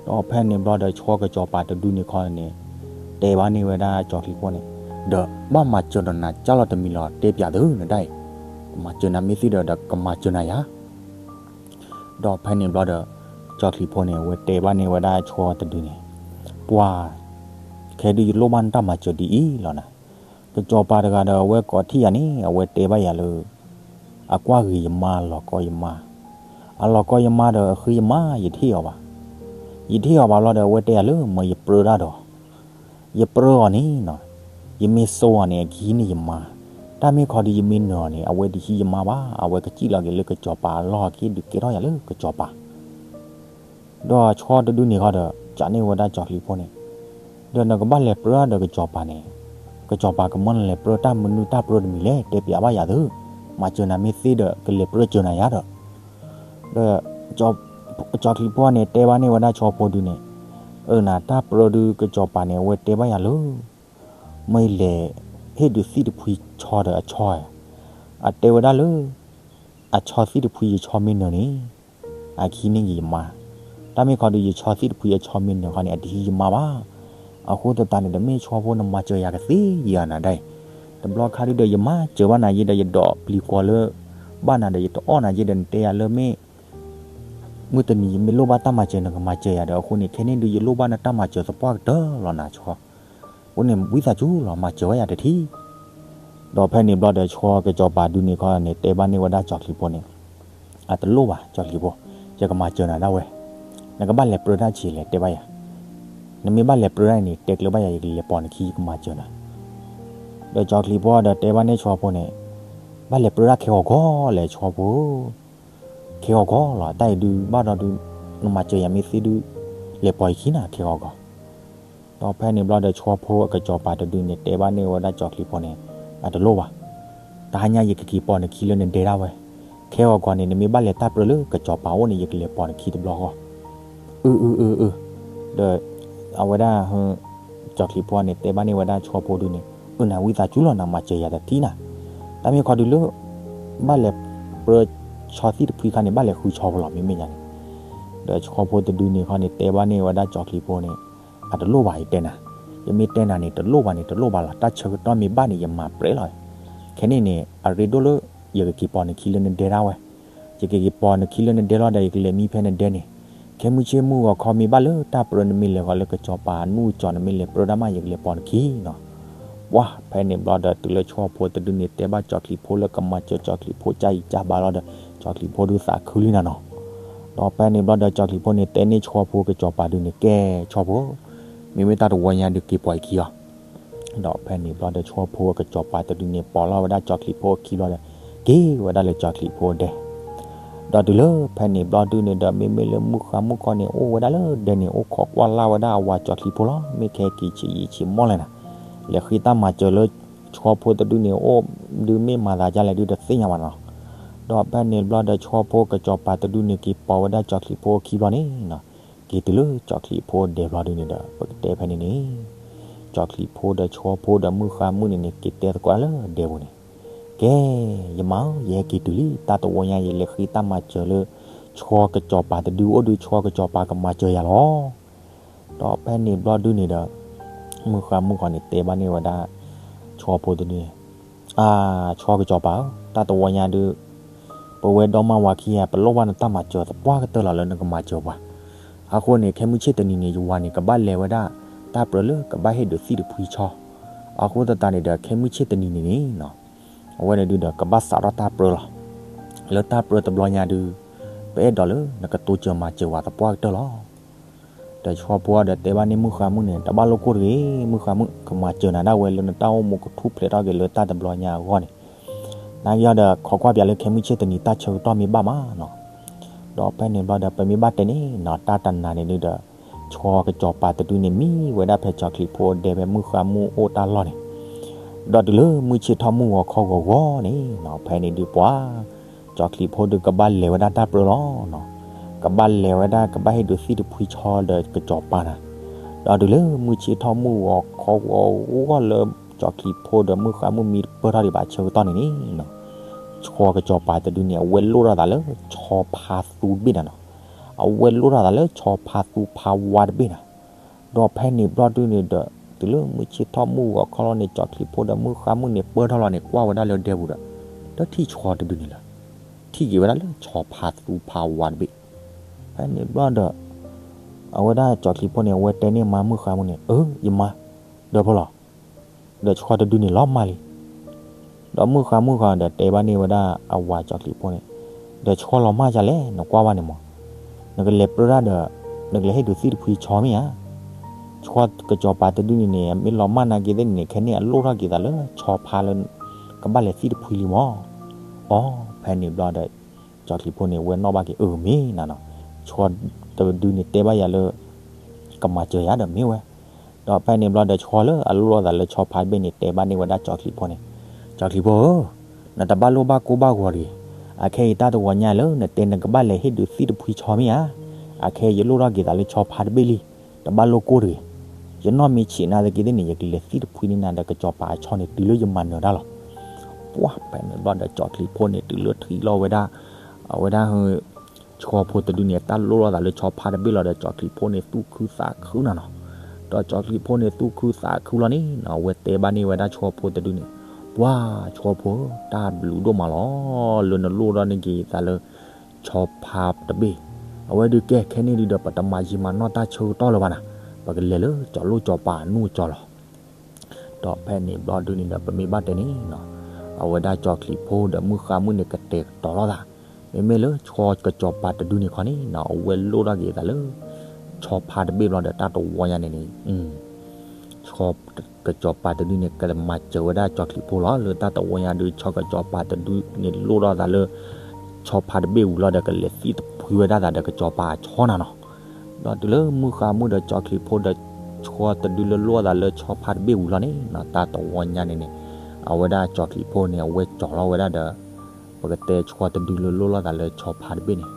ဒီးဖဲန့ၣ်ဘျီဒီး ဆီကစီၤပၤတဒုန့ၣ်ခီန့ၣ် တဲဘၣ်န့ၢ်ဝဲဒၣ်ကၠီၤချံးဖိန့ၣ်, ဒီးဘၣ်မၤစၢၤဒီးနၤကၢ်လီၤတမံၤလီၤ တဲပျးသု နတၢ်အံၤ, ကမၤစၢၤနၤမ့ၢ်သ့ဒီး ဒီးကမၤစၢၤနၤယၤ ဒီးဖဲန့ၣ်ဘျီဒီး ကၠီၤချံးဖိန့ၣ် အဝဲတဲဘၣ်န့ၢ်ဝဲဒၣ်ဆီတဒုန့ၣ်, ပှၤ, ခဲဒုးယလိၣ်ဘၣ်နတၢ်မၤစၢၤဒ်အံၤလီၤနၤ. ကစီၤပၤတဂၤဒီးအဝဲကိးထံၣ်ယၤန့ၣ် အဝဲတဲဘၣ်ယၤလၢ အကွၢ်ဂ့ၤယမါ အလီၤကီယမါ, အလီၤကီယမါဒီးအဃ့ယမါ ယတဟ့ၣ်အီၤဘၣ်. ယတဟ့ၣ်အီၤဘၣ်လီၤဒီး အဝဲတဲယၤလၢ မ့ၢ်ယပြၢတၢ်ဒီး ယပြၢအီၤန့ၣ်နီၤ, ယမ့ၢ်စိအီၤန့ၣ် အကဟံးန့ၢ်ယမါ, တၢ်မ့ၢ်ခီဒုးယမ့ၢ်နၢၤအီၤန့ၣ် အဝဲတဟံးယမါဘၣ်, အဝဲကစံၣ်လီၤက့ၤလၢကစီၤပၤအလီၢ်အက့ဒုးကဲထီၣ်ယၤလၢကစီၤပၤ ဒီးဆီတဒုန့ၣ်ခီဒီး ကးန့ၢ်ဝဲဒၣ်ကၠီၤချံးဖိန့ၣ်, ဒီးနကဘၣ်လဲၤပြၢဒီးကစီၤပၤန့ၣ်, ကစီၤပၤကမၢနလဲၤပြၢတၢ်မနုၤတၢ်ပြၢတမံၤလဲၣ် တဲပျးဘၣ်ယၤသု, မၤစၢၤနၤမ့ၢ်သ့ဒီး ကလဲၤပြၢစၢၤနၤယၤဒီး, ဒီး ကၠီၤချံးဖိန့ၣ် တဲဘၣ်န့ၢ်ဝဲဒၣ်ဆီဖိဒုန့ၣ်, အၢ နတၢ်ပြၢဒုးကစီၤပၤန့ၣ် အဝဲတဲဘၣ်ယၤလၢ မ့ၢ်လဲၤဟ့ၣ်ဒုးသံၣ်တဖှံဆီဒီးအဆီဧါ, အတဲဝဲဒၣ်လၢ အဆီသံၣ်တဖှံယဆီမ့ၢ်နၢၤန့ၣ် အကဟံးန့ၢ်က့ၤယမါ, တၢ်မ့ၢ်ခီဒုးယဆီသံၣ်တဖှံအဆီမ့ၢ်နၢၤခီန့ၣ် အတဟံးယမါဘၣ်. အဃိသတးန့ၣ် တမ့ၢ်ဆီဖိနမၤစၢၤယၤကသ့ယၤနၤဒၣ်အံၤ, တဘျီခါဒုဒီး ယမၤစၢၤဘၣ်နၤယဲဒီး ယဒိးပျံၤကွီၤလၢ ဘၣ်နၤဒီး ယတအီၣ်နၤယဲဒီး နတဲယၤလၢမ့ၢ် မုၢ်တနံၤယမ့ၢ်လိၣ်ဘၣ်တၢ်မၤစၢၤ နကမၤစၢၤယၤဒီး အဃိန့ၣ် ခဲန့ၣ်ဒုး ယလိၣ်ဘၣ်နတၢ်မၤစၢၤသပှၢ်ကတၢၢ်လီၤနၤဆီ, အဃိန့ၣ် ဝံသးစူၤလီၤ မၤစၢၤဝဲယၤတထံၣ်. ဒီးဖဲန့ၣ်ဘျီဒီး ဆီကစီၤပၤဒုန့ၣ်ခီန့ၣ် တဲဘၣ်န့ၢ်ဝဲဒၣ်ကၠီၤချံးဖိန့ၣ်, အတလိၣ်ဘၣ် ကၠီၤချံးဖိ, ယကမၤစၢၤနၤဒၣ်ဝဲ, နကဘၣ်လဲၤပြၢတၢ်ဆံးလဲၣ် တဲဘၣ်ယၤ, နမ့ၢ်ဘၣ်လဲၤပြၢတၢ်န့ၣ် တဲကျၢၤဘၣ်ယၤ ယကလဲၤပိာ်နခံ ယကမၤစၢၤနၤ ဒီးကၠီၤချံးဖိဒီးတဲဘၣ်န့ၢ်ဆှီဖိန့ၣ်, ဘၣ်လဲၤပြၢဒၣ်ခဲဂီၤဂီၤလဲၣ်ဆှီဖိ, ခဲဂီၤဂီၤလီၤ, တၢ်အံၤဒုးဘၣ်ဒီးဒုး, နမၤစၢၤယၤမ့ၢ်သ့ဒုး, လဲၤပိာ်ယခံနၤခဲဂီၤဂီၤ. ဒီးဖဲန့ၣ်ဘျီဒီးဆှီဖိအကစီၤပၤတဒုန့ၣ် တဲဘၣ်န့ၢ်ဝဲဒၣ်ကၠီၤချံးဖိန့ၣ်, အတလိၣ်ဘၣ်, တဟါညါယကက့ၤပိာ်နခံလၢနဒဲဒၣ်ဝဲ, ခဲဂီၤဂီၤန့ၣ် နမ့ၢ်ဘၣ်လဲၤတၢ်ပြၢလၢကစီၤပၤအိၣ်န့ၣ် ယကလဲၤပိာ်နခံတဘျီဃီ. အၢ အၢ အၢ အၢ, ဒီး အဝဲဒၣ် ကၠီၤချံးဖိန့ၣ် တဲဘၣ်န့ၢ်ဝဲဒၣ်ဆှီဖိဒုန့ၣ်, အၢ နၤဝံသးစူၤလီၤ နမၤစၢၤယၤတထံၣ်နၤ, တၢ်မ့ၢ်ခီဒုးလၢ ဘၣ်လဲၤပြၢဆီသံၣ်တဖှံခါန့ၣ် ဘၣ်လဲၤဃုဆီဖိလီၤ မ့မ့ၢ်ညါန့ၣ်. ဒီးဆှီဖိတဒုန့ၣ်ခီန့ၣ် တဲဘၣ်န့ၢ်ဝဲဒၣ်ကၠီၤချံးဖိန့ၣ်, အတလိၣ်ဘၣ် ယတဲနၤ, ယမ့ၢ်တဲနၤန့ၣ် တလိၣ်ဘၣ်န့ၣ် တလိၣ်ဘၣ်လီၤ, တၢ်ဆၢကတီၢ်မ့ၢ်ဘၣ်န့ၣ် ယမၤပြဲးလီၤ. ခဲန့ၣ်န့ၣ် အရ့ဒိၣ်လၢ ယကက့ၤပိာ်နခံလၢနဒဲဒၣ်ဝဲ, ယကက့ၤပိာ်နခံလၢနဒဲလီၤဒီး ယကလဲၤမံဖဲနဒဲန့ၣ်, ခဲမုၢ်ဆ့ၣ်မုၢ်ဂီၤခီမ့ၢ်ဘၣ်လၢတၢ်ပြၢ နမ့ၢ်လဲၤဂီၤလၢကစီၤပၤအနူၢ်ကစီၤ နမ့ၢ်လဲၤပြၢဒၣ်မး ယကလဲၤပိာ်နခံနီၤ. ပှၢ်ဖဲန့ၣ်ဘျီဒီး တုၤလၢဆှီဖိတဒုန့ၣ် တဲဘၣ်ကၠီၤချံးဖိလၢကမၤစၢၤကၠီၤချံးဖိ ကၢ်အံၤကၢ်ဘါလီၤဒီး ကၠီၤချံးဖိဒုးသးခုလံနၤနီၤ. ဒီးဖဲန့ၣ်ဘျီဒီး ကၠီၤချံးဖိန့ၣ် တဲန့ၢ်ဆှီဖိကစီၤပၤဒုန့ၣ် ကဲဆှီဖိ, မ့မ့ၢ်တၢ်တဝီညါဒုးက့ၤပိာ်အခံအီၤ. ဒီးဖဲန့ၣ်ဘျီဒီး ဆှီဖိအကစီၤပၤတဒုန့ၣ် ပိာ်လီၤဝဲဒၣ်ကၠီၤချံးဖိအခံဘျီဒီး က့ၤဝဲဒၣ်လၢကၠီၤချံးဖိဒဲ ဒီးတုၤလၢဖဲန့ၣ်ဘျီဒုန့ၣ်ဒီး မ့မ့ၢ်လၢမုၢ်ဃါမုၢ်ခီန့ၣ် အိၣ်ဝဲဒၣ်လၢဒဲန့ၣ် အိၣ်ခိးကွၢ်လၢ်ဝဲဒၣ်အဝၤကၠီၤချံးဖိလီၤ. မ့ၢ်ခဲက့ၤဆံးယံာ်ဆံးမီၢ်လဲၣ်နၤ, လဲၤဃ့တၢ်မၤစၢၤလၢ ဆှီဖိတဒုန့ၣ် အိၣ်ဒုးမ့ၢ်မၤသးဒ်လဲၣ်ဒုးတသ့ၣ်ညါဘၣ်နီၤ. ဒီးဖဲန့ၣ်ဘျီဒီး ဆှီဖိကစီၤပၤတဒုန့ၣ် က့ၤပိာ်ဝဲဒၣ်ကၠီၤချံးဖိအခံဘျီန့ၣ်နီၤ, က့ၤတုၤလၢကၠီၤချံးဖိဒဲဘျီဒုန့ၣ်ဒီး ပကတဲဖဲန့ၣ်န့ၣ် ကၠီၤချံးဖိဒီးဆှီဖိဒီးမုၢ်ဃါမုၢ်န့ၣ်န့ၣ် က့ၤတဲသကိးလၢဒဲပူၤန့ၣ်, ကဲ ယမါဧၢ, ယဟဲက့ၤတုၤလံ, တၢ်တဝီညါယလဲၤဃ့တၢ်မၤစၢၤလၢ ဆှီကစီၤပၤတဒုအိၣ်ဒုး ဆှီကစီၤပၤကမၤစၢၤယၤလီၤ. ဒီးဖဲန့ၣ်ဘျီဒုန့ၣ်ဒီး မုၢ်ဃါမုၢ်ဃီန့ၣ် တဲဘၣ်န့ၢ်ဝဲဒၣ် ဆှီဖိတဒုန့ၣ်, အၢ ဆှီကစီၤပၤဧၢ, တၢ်တဝီညါဒုး ပဝဲဒီမါဝၤခံဂၤ ပလိၣ်ဘၣ်နတၢ်မၤစၢၤသပှၢ်ကတၢၢ်လီၤလၢနကမၤစၢၤပှၤ. အဃိန့ၣ် ခဲမုၢ်ဆ့ၣ်တနံၤန့ၣ် ယဝၤန့ၣ် ကဘၣ်လဲၤဝဲဒၣ် တၢ်ပြၢလၢကဘၣ်ဟ့ၣ်ဒုးသံၣ်တဖှံဆီ, အဃိသတးန့ၣ်ဒီး ခဲမုၢ်ဆ့ၣ်တနံၤန့ၣ်န့ၣ်နီၤ အဝဲန့ၣ်ဒုးဒီး ကဘၣ်စးထီၣ်တၢ်ပြၢလီၤ. လၢတၢ်ပြၢတဘျီညါဒုး ပအဲၣ်ဒိးလၢနကတိစၢၤမၤစၢၤဝဲသပှၢ်ကတၢၢ်လီၤ. ဒီးဆှီဖိဒီးတဲဘၣ်န့ၢ်မုၢ်ဃါမုၢ်န့ၣ်, တဘၣ်လိၣ်ကိၢ်တဂ့ၤ, မုၢ်ဃါမုၢ်, ကမၤစၢၤနၤဒၣ်ဝဲလၢနတၢ်အိၣ်မူကထူၣ်ဖျဲးထီၣ်က့ၤလၢတၢ်တဘျီညါအဂီၢ်န့ၣ်, နာ်က့ဒီး ခိးကွၢ်ပၠးလၢခဲမုၢ်ဆ့ၣ်တနံၤတၢ်ဆၢကတီၢ်မ့ၢ်ဘၣ်မးနီၤ. ဒီးဖဲန့ၣ်ဘျီဒီး ပမ့ၢ်ဘၣ်တဲန့ၣ်နီၤ တၢ်တနၤန့ၣ်ဒုးဒီး ဆှီကစီၤပၤတဒုန့ၣ် မံဝဲဒၣ်ဖဲကၠီၤချံးဖိဒဲဖဲမုၢ်ဃါမုၢ်အိၣ်တၢ်လီၢ်န့ၣ်, ဒီးတုၤလၢမုၢ်ဆ့ၣ်ထီၣ်မုၢ်ဂီၤခီဂီၤဂီၤန့ၣ်နီၤ ဖဲန့ၣ်ဒုးပှၤ ကၠီၤချံးဖိဒုးကဘၣ်လဲၤဝဲဒၣ်တၢ်ပြၢလီၤနီၤ, ကဘၣ်လဲၤဝဲဒၣ် ကဘၣ်ဟ့ၣ်ဒုးသံၣ်တဖှံဆီဒီးကစီၤပၤနၤ, ဒီးတုၤလၢမုၢ်ဆ့ၣ်ထီၣ်မုၢ်ဂီၤခီဂီၤဂီၤလၢ ကၠီၤချံးဖိဒီးမုၢ်ဃါမုၢ်မံတပၢၢ်ထီၣ်ဒံးဘၣ်ဆၢကတီၢ်န့ၣ်န့ၣ်နီၤ, ဆှီကစီၤပၤတဒုန့ၣ် အဝဲလိၣ်ထီၣ်သးလၢဆီဖါသူတဘ့ၣ်နၤနီၤ, အဝဲလိၣ်ထီၣ်သးလၢဆီဖါသူဖါဝါတဘ့ၣ်နၤ. ဒီးဖဲန့ၣ်ဘျီဒုန့ၣ်ဒီး တုၤလၢမုၢ်ဆ့ၣ်ထီၣ်မုၢ်ဂီၤခီလီၤန့ၣ် ကၠီၤချံးဖိဒီးမုၢ်ဃါမုၢ်န့ၣ် ပၢၢ်ထီၣ်လီၤန့ၣ် ကွၢ်ဝဲဒၣ်လၢဒဲပူၤဒီး တထံၣ်ဆှီတဒုန့ၣ်လၢၤ, ထံၣ်က့ၤဝဲဒၣ်လၢဆီဖါသူဖါဝါတဘ့ၣ်. ဖဲန့ၣ်ဘျီဒီး အဝဲဒၣ်ကၠီၤချံးဖိန့ၣ် အဝဲတဲန့ၢ်မါမုၢ်ဃါမုၢ်န့ၣ်, အၢ ယမါ, ဒီးဖဲလီၤ ဒီးဆှီတဒုန့ၣ်လီၤမၢ်လံ. ဒီးမုၢ်ဃါမုၢ်ဃီဒီးတဲဘၣ်န့ၢ်ဝဲဒၣ်အဝၤကၠီၤချံးဖိန့ၣ်, ဒီးဆှီလီၤမၢ်ဒ်လဲၣ် နကွၢ်ဘၣ်န့ၣ်မး, နကလဲၤပြၢဒၣ်ဒီး နကလဲၤဟ့ၣ်ဒုးသံၣ်တဖှံဆီမ့ၢ်ဧါ. ဆှီကစီၤပၤတဒုန့ၣ်န့ၣ် မ့ၢ်လီၤမၢ်နာ်က့သ့ၣ်န့ၣ်န့ၣ် ခဲန့ၣ်အလိၣ်ထီၣ်က့ၤသးလၢဆီဖါလၢ ကဘၣ်လဲၤသံၣ်တဖှံလံမး. အီ ဖဲန့ၣ်ဘျီဒီး ကၠီၤချံးဖိန့ၣ် ဝဲနီၣ်ဘၣ်က့ၤ အၢ မ့ၢ်နၤနီၤ, ဆှီတဒုန့ၣ်တဲဘၣ်ယၤလၢ ကမၤစၢၤယၤဒီးမ့ၢ်ဝဲ. ဒီးဖဲန့ၣ်ဘျီဒီး ဆှီလၢအလိၣ်ထီၣ်သးလၢဆီဖါတဘ့ၣ်န့ၣ် တဲဘၣ်န့ၢ်ဝဲဒၣ်ကၠီၤချံးဖိန့ၣ်, ကၠီၤချံးဖိဧၢ, နတဘၣ်လိၣ်ဘၣ်ကိၢ်ဘၣ်ဂီၤတဂ့ၤ. အခဲအံၤတၢ်တဝီညါလၢနတဲနကဘၣ်လဲၤဟ့ၣ်ဒုးသံၣ်တဖှံဆီမ့ၢ်ဧါ. အခဲအံၤယလိၣ်ထီၣ်က့ၤသးလၢဆီဖါတဘ့ၣ်လံ, တဘၣ်လိၣ်ကိၢ်တဂ့ၤ. ယနီၢ်မ့ၢ်ဆံးနာ်သက့သ့ၣ်န့ၣ် ယကလဲၤသံၣ်တဖှံန့ၢ်နၤဒီးကစီၤပၤအဆီန့ၣ် တုၤလၢယမၤနၢၤတၢ်လီၤ. ပှၢ်ဖဲန့ၣ်ဘျီဒီး ကၠီၤချံးဖိန့ၣ် တုၤလၢထံၣ်လီၤဝဲဒၣ် အဝဲဒၣ် ဆှီဖိတဒုန့ၣ် တၢ်လိၣ်ထီၣ်သးလၢဆီဖါတဘ့ၣ်လီၤဒီး ကၠီၤချံးဖိန့ၣ် သူၣ်ခုသးခုနၤနီၤ. ဒီးကၠီၤချံးဖိန့ၣ် သူၣ်ခုသးခုလီၤန့ၣ်နီၤ အဝဲတဲဘၣ်န့ၢ်ဝဲဒၣ်ဆှီဖိတဒုန့ၣ်, ပှၢ်ဆှီဖိဧၢ, တၢ်ဘျုးဒိၣ်မးလီၤ လၢနလိၣ်ထီၣ်န့ၢ်က့ၤသးလၢ ဆီဖါတဘ့ၣ်. အဝဲဒုးကဲခဲန့ၣ်ဒုးဒီး ပတမၤယံာ်မၤနီၢ်တၢ်ဆၢကတီၢ်လၢၤဘၣ်နၤ, ပကလဲၤလၢကၠီၤလိၣ်ကၠီၤပၤအနူၢ်ကၠီၤလီၤ. ဒီးဖဲန့ၣ်ဘျီဒုန့ၣ်ဒီး ပမ့ၢ်ဘၣ်တဲန့ၣ်နီၤ, အဝဲဒၣ်ကၠီၤချံးဖိဒီးမုၢ်ဃါမုၢ်န့ၣ် ကတဲာ်ကတီၤလိာ်သး, မ့မ့ၢ်လၢဆှီကစီၤပၤတဒုန့ၣ်ခီန့ၣ်နီၤ အဝဲလိၣ်ထီၣ်က့ၤသးလၢ ဆီဖါတဘ့ၣ်ဘျီဒီး တၢ်တဝီညါန့ၣ်န့ၣ် ဆီ ကစီၤပၤတဒုန့ၣ် ကမၤစၢၤဝဲဒၣ်ကၠီချံးဖိလီၤ. လၢတၢ်တဝီညါဒုး ဆီၣ်ကစီၤပၤတဒုန့ၣ်လိၣ်ထီၣ်သးလၢ ဆီဖါတဘ့ၣ်ဝံၤလီၤဒီး ကလဲၤသံၣ်တဖှံဝဲဒၣ်သးဒီးကစီၤပၤအဆီနၤနီၤ. ဒီးတုၤလၢမုၢ်ဃါမုၢ်ဒီး ကၠီချံးဖိဒီး ဆီတဒုလၢလိၣ်ထီၣ်သးလၢဆီဖါတဘ့ၣ်ဝံၤလီၤန့ၣ်နီၤ, တၢ်တဝီညါန့ၣ်န့ၣ် အဝဲဒၣ်ကၠီချံးဖိန့ၣ် အဝဲကၠီၤလီၤဝဲဒၣ်ဒီး ပကတဲဆီတဒုလၢလိၣ်ထီၣ်သးလၢဆီဖါတဘ့ၣ်န့ၣ်,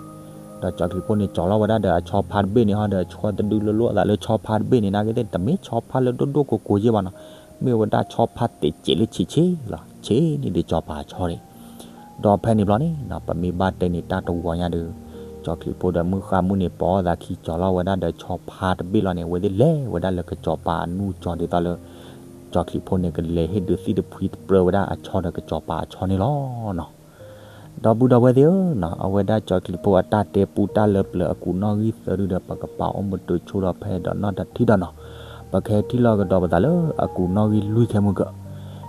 ဒီးကၠီချံးဖိန့ၣ် ကၠီၤလီၤဝဲဒၣ်ဒီးအဆီဖါတဘ့ၣ်န့ၣ်ဟီဒီး ဆီတဒုလၢလိၣ်ထီၣ်သးလၢဆီဖါတဘ့ၣ်န့ၣ် နာ်က့သ့ၣ် တမ့ၢ်ဆီဖါလၢဒိၣ်ဒိၣ်ကိးကိးယဲၢ်ဘၣ်နီၤ, မ့ၢ်ဝဲဒၣ်ဆီဖါတ့ၢ်စဲးလၢဆံးဆံးလီၤ, ဆံးန့ၣ်ဒီးကစီၤပၤအဆီန့ၣ်. ဒီးဖဲန့ၣ်ဘျီန့ၣ်နီၤ ပမ့ၢ်ဘၣ်တဲန့ၣ် တၢ်တဝီညါဒီး ကၠီချံးဖိဒီး မုၢ်ဃါမုၢ်န့ၣ် ပိာ်အီၣ်သးခံ ကၠီၤလီၤဝဲဒၣ်ဒီးဆီဖါတဘ့ၣ်လီၤန့ၣ် အဝဲသ့ၣ်လဲၤဝဲဒၣ်လၢကစီၤပၤအနူၢ်ကၠီၤဒ်သိးလၢ ကၠီချံးဖိန့ၣ် ကလဲၤဟ့ၣ်ဒုးသံၣ်တဖှံတပြၢဝဲဒၣ်အဆီဒီးကစီၤပၤအဆီန့ၣ်လီၤနီၤ. ဒီပုၢ်ဒီဝဲၢ်သ့ၣ်ဧၢနီၤ, အဝဲဒၣ်ကၠီချံးဖိအတၢ်တဲပူတၢ်လၢပျၢၤအကူးနီၣ်ဂံၢ်သၢဒုဒီး ပကပာ်အိၣ်မုာ်တၢ်ဆိဒီးဖဲဒီးနီၢ်တထံၣ်ဒီးနီၤ, ပကဟဲထံၣ်လိာ်ကဒီးပသးလၢအကူးနီၣ်ဂံၢ်လွံၢ်ခဲမုၢ်ကၢၢ်.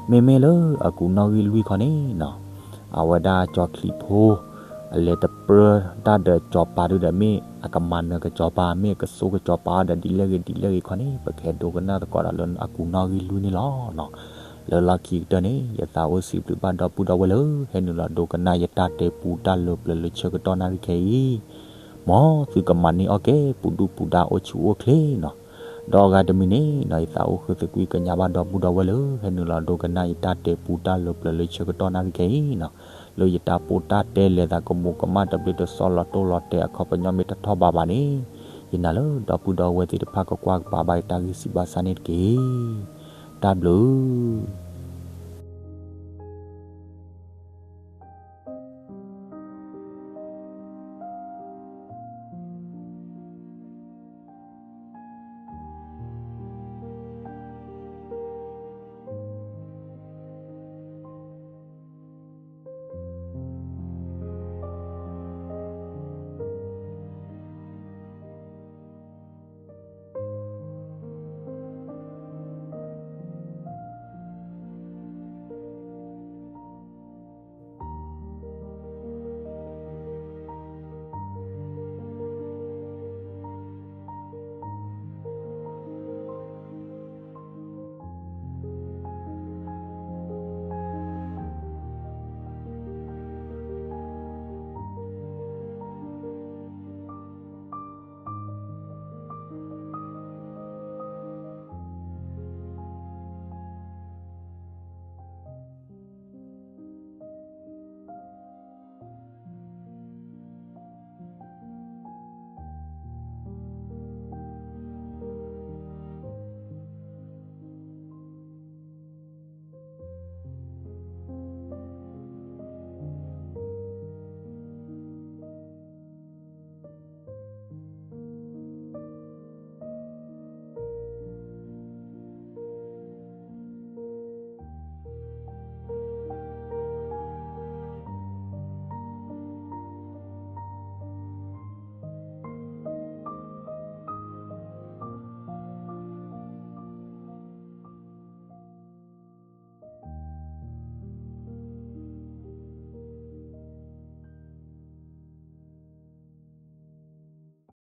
မ့မ့ၢ်လၢအကူးနီၣ်ဂံၢ်လွံၢ်ခီန့ၣ်နီၤ အဝဲဒၣ်ကၠီချံးဖိ အလဲၤတပြၢတၢ်ဒီးစီၤပၤဒုဒီး မ့ၢ်အကမၤနၢၤကစီၤပၤ မ့ၢ်အကစိကစီၤပၤဒီးဒ်လဲၣ်ဂ့ၤဒ်လဲၣ်ဂ့ၤခီန့ၣ် ပကဟဲဒိကနၣ်သကိးဒီးလၢအကူးနီၣ်ဂံၢ်လွံၢ်န့ၣ်လီၤနီၤ. လၢလီၢ်ခံကတၢၢ်န့ၣ် ယသးအိၣ်စံးဘျုးဘၣ်ဒီပုၢ်ဒီဝဲၢ်လၢ ဟဲနုာ်လီၤဒိကနၣ်ယတၢ်တဲပူတၢ်လၢပျၢၤလၢဆၢကတီၢ်နၣ်ရံၣ်ခဲအံၤ, မ်သုကမၤန့ၢ်အီၣ်ကဲ ပူၤဒူၣ်ပူၤဒါအိၣ်ဆူၣ်အိၣ်ချ့နီၤ. ဒီးအဂၤတမံၤန့ၣ်နီၤ ယသးအိၣ်ဃုသကွံၢ်ကညးဘၣ်ဒီပုၢ်ဒီဝဲၢ်လၢ ဟဲနုာ်လီၤဒိကနၣ်ယတၢ်တဲပူတၢ်လၢပျၢၤလၢဆၢကတီၢ်နၣ်ရံၣ်ခဲအံၤနီၤ, လၢယတၢ်ပိၢ်တၢ်တဲလဲၤသးကမူးကမၣ်တဘျုးတစီလီၤတိၢ်လီၤတဲာ်အခီပညီမ့ၢ်တထီၣ်ဘးဘၣ်န့ၣ်, ယနာ်လၢဒီပုၢ်ဒီဝဲၢ်သ့ၣ်တဖၣ်ကကွၢ်ကပၤဘၣ်ယတၢ်ဂံၢ်စံးဘၣ်ဆၣ်န့ၣ်တက့ၢ်. တၢ်ဘျုး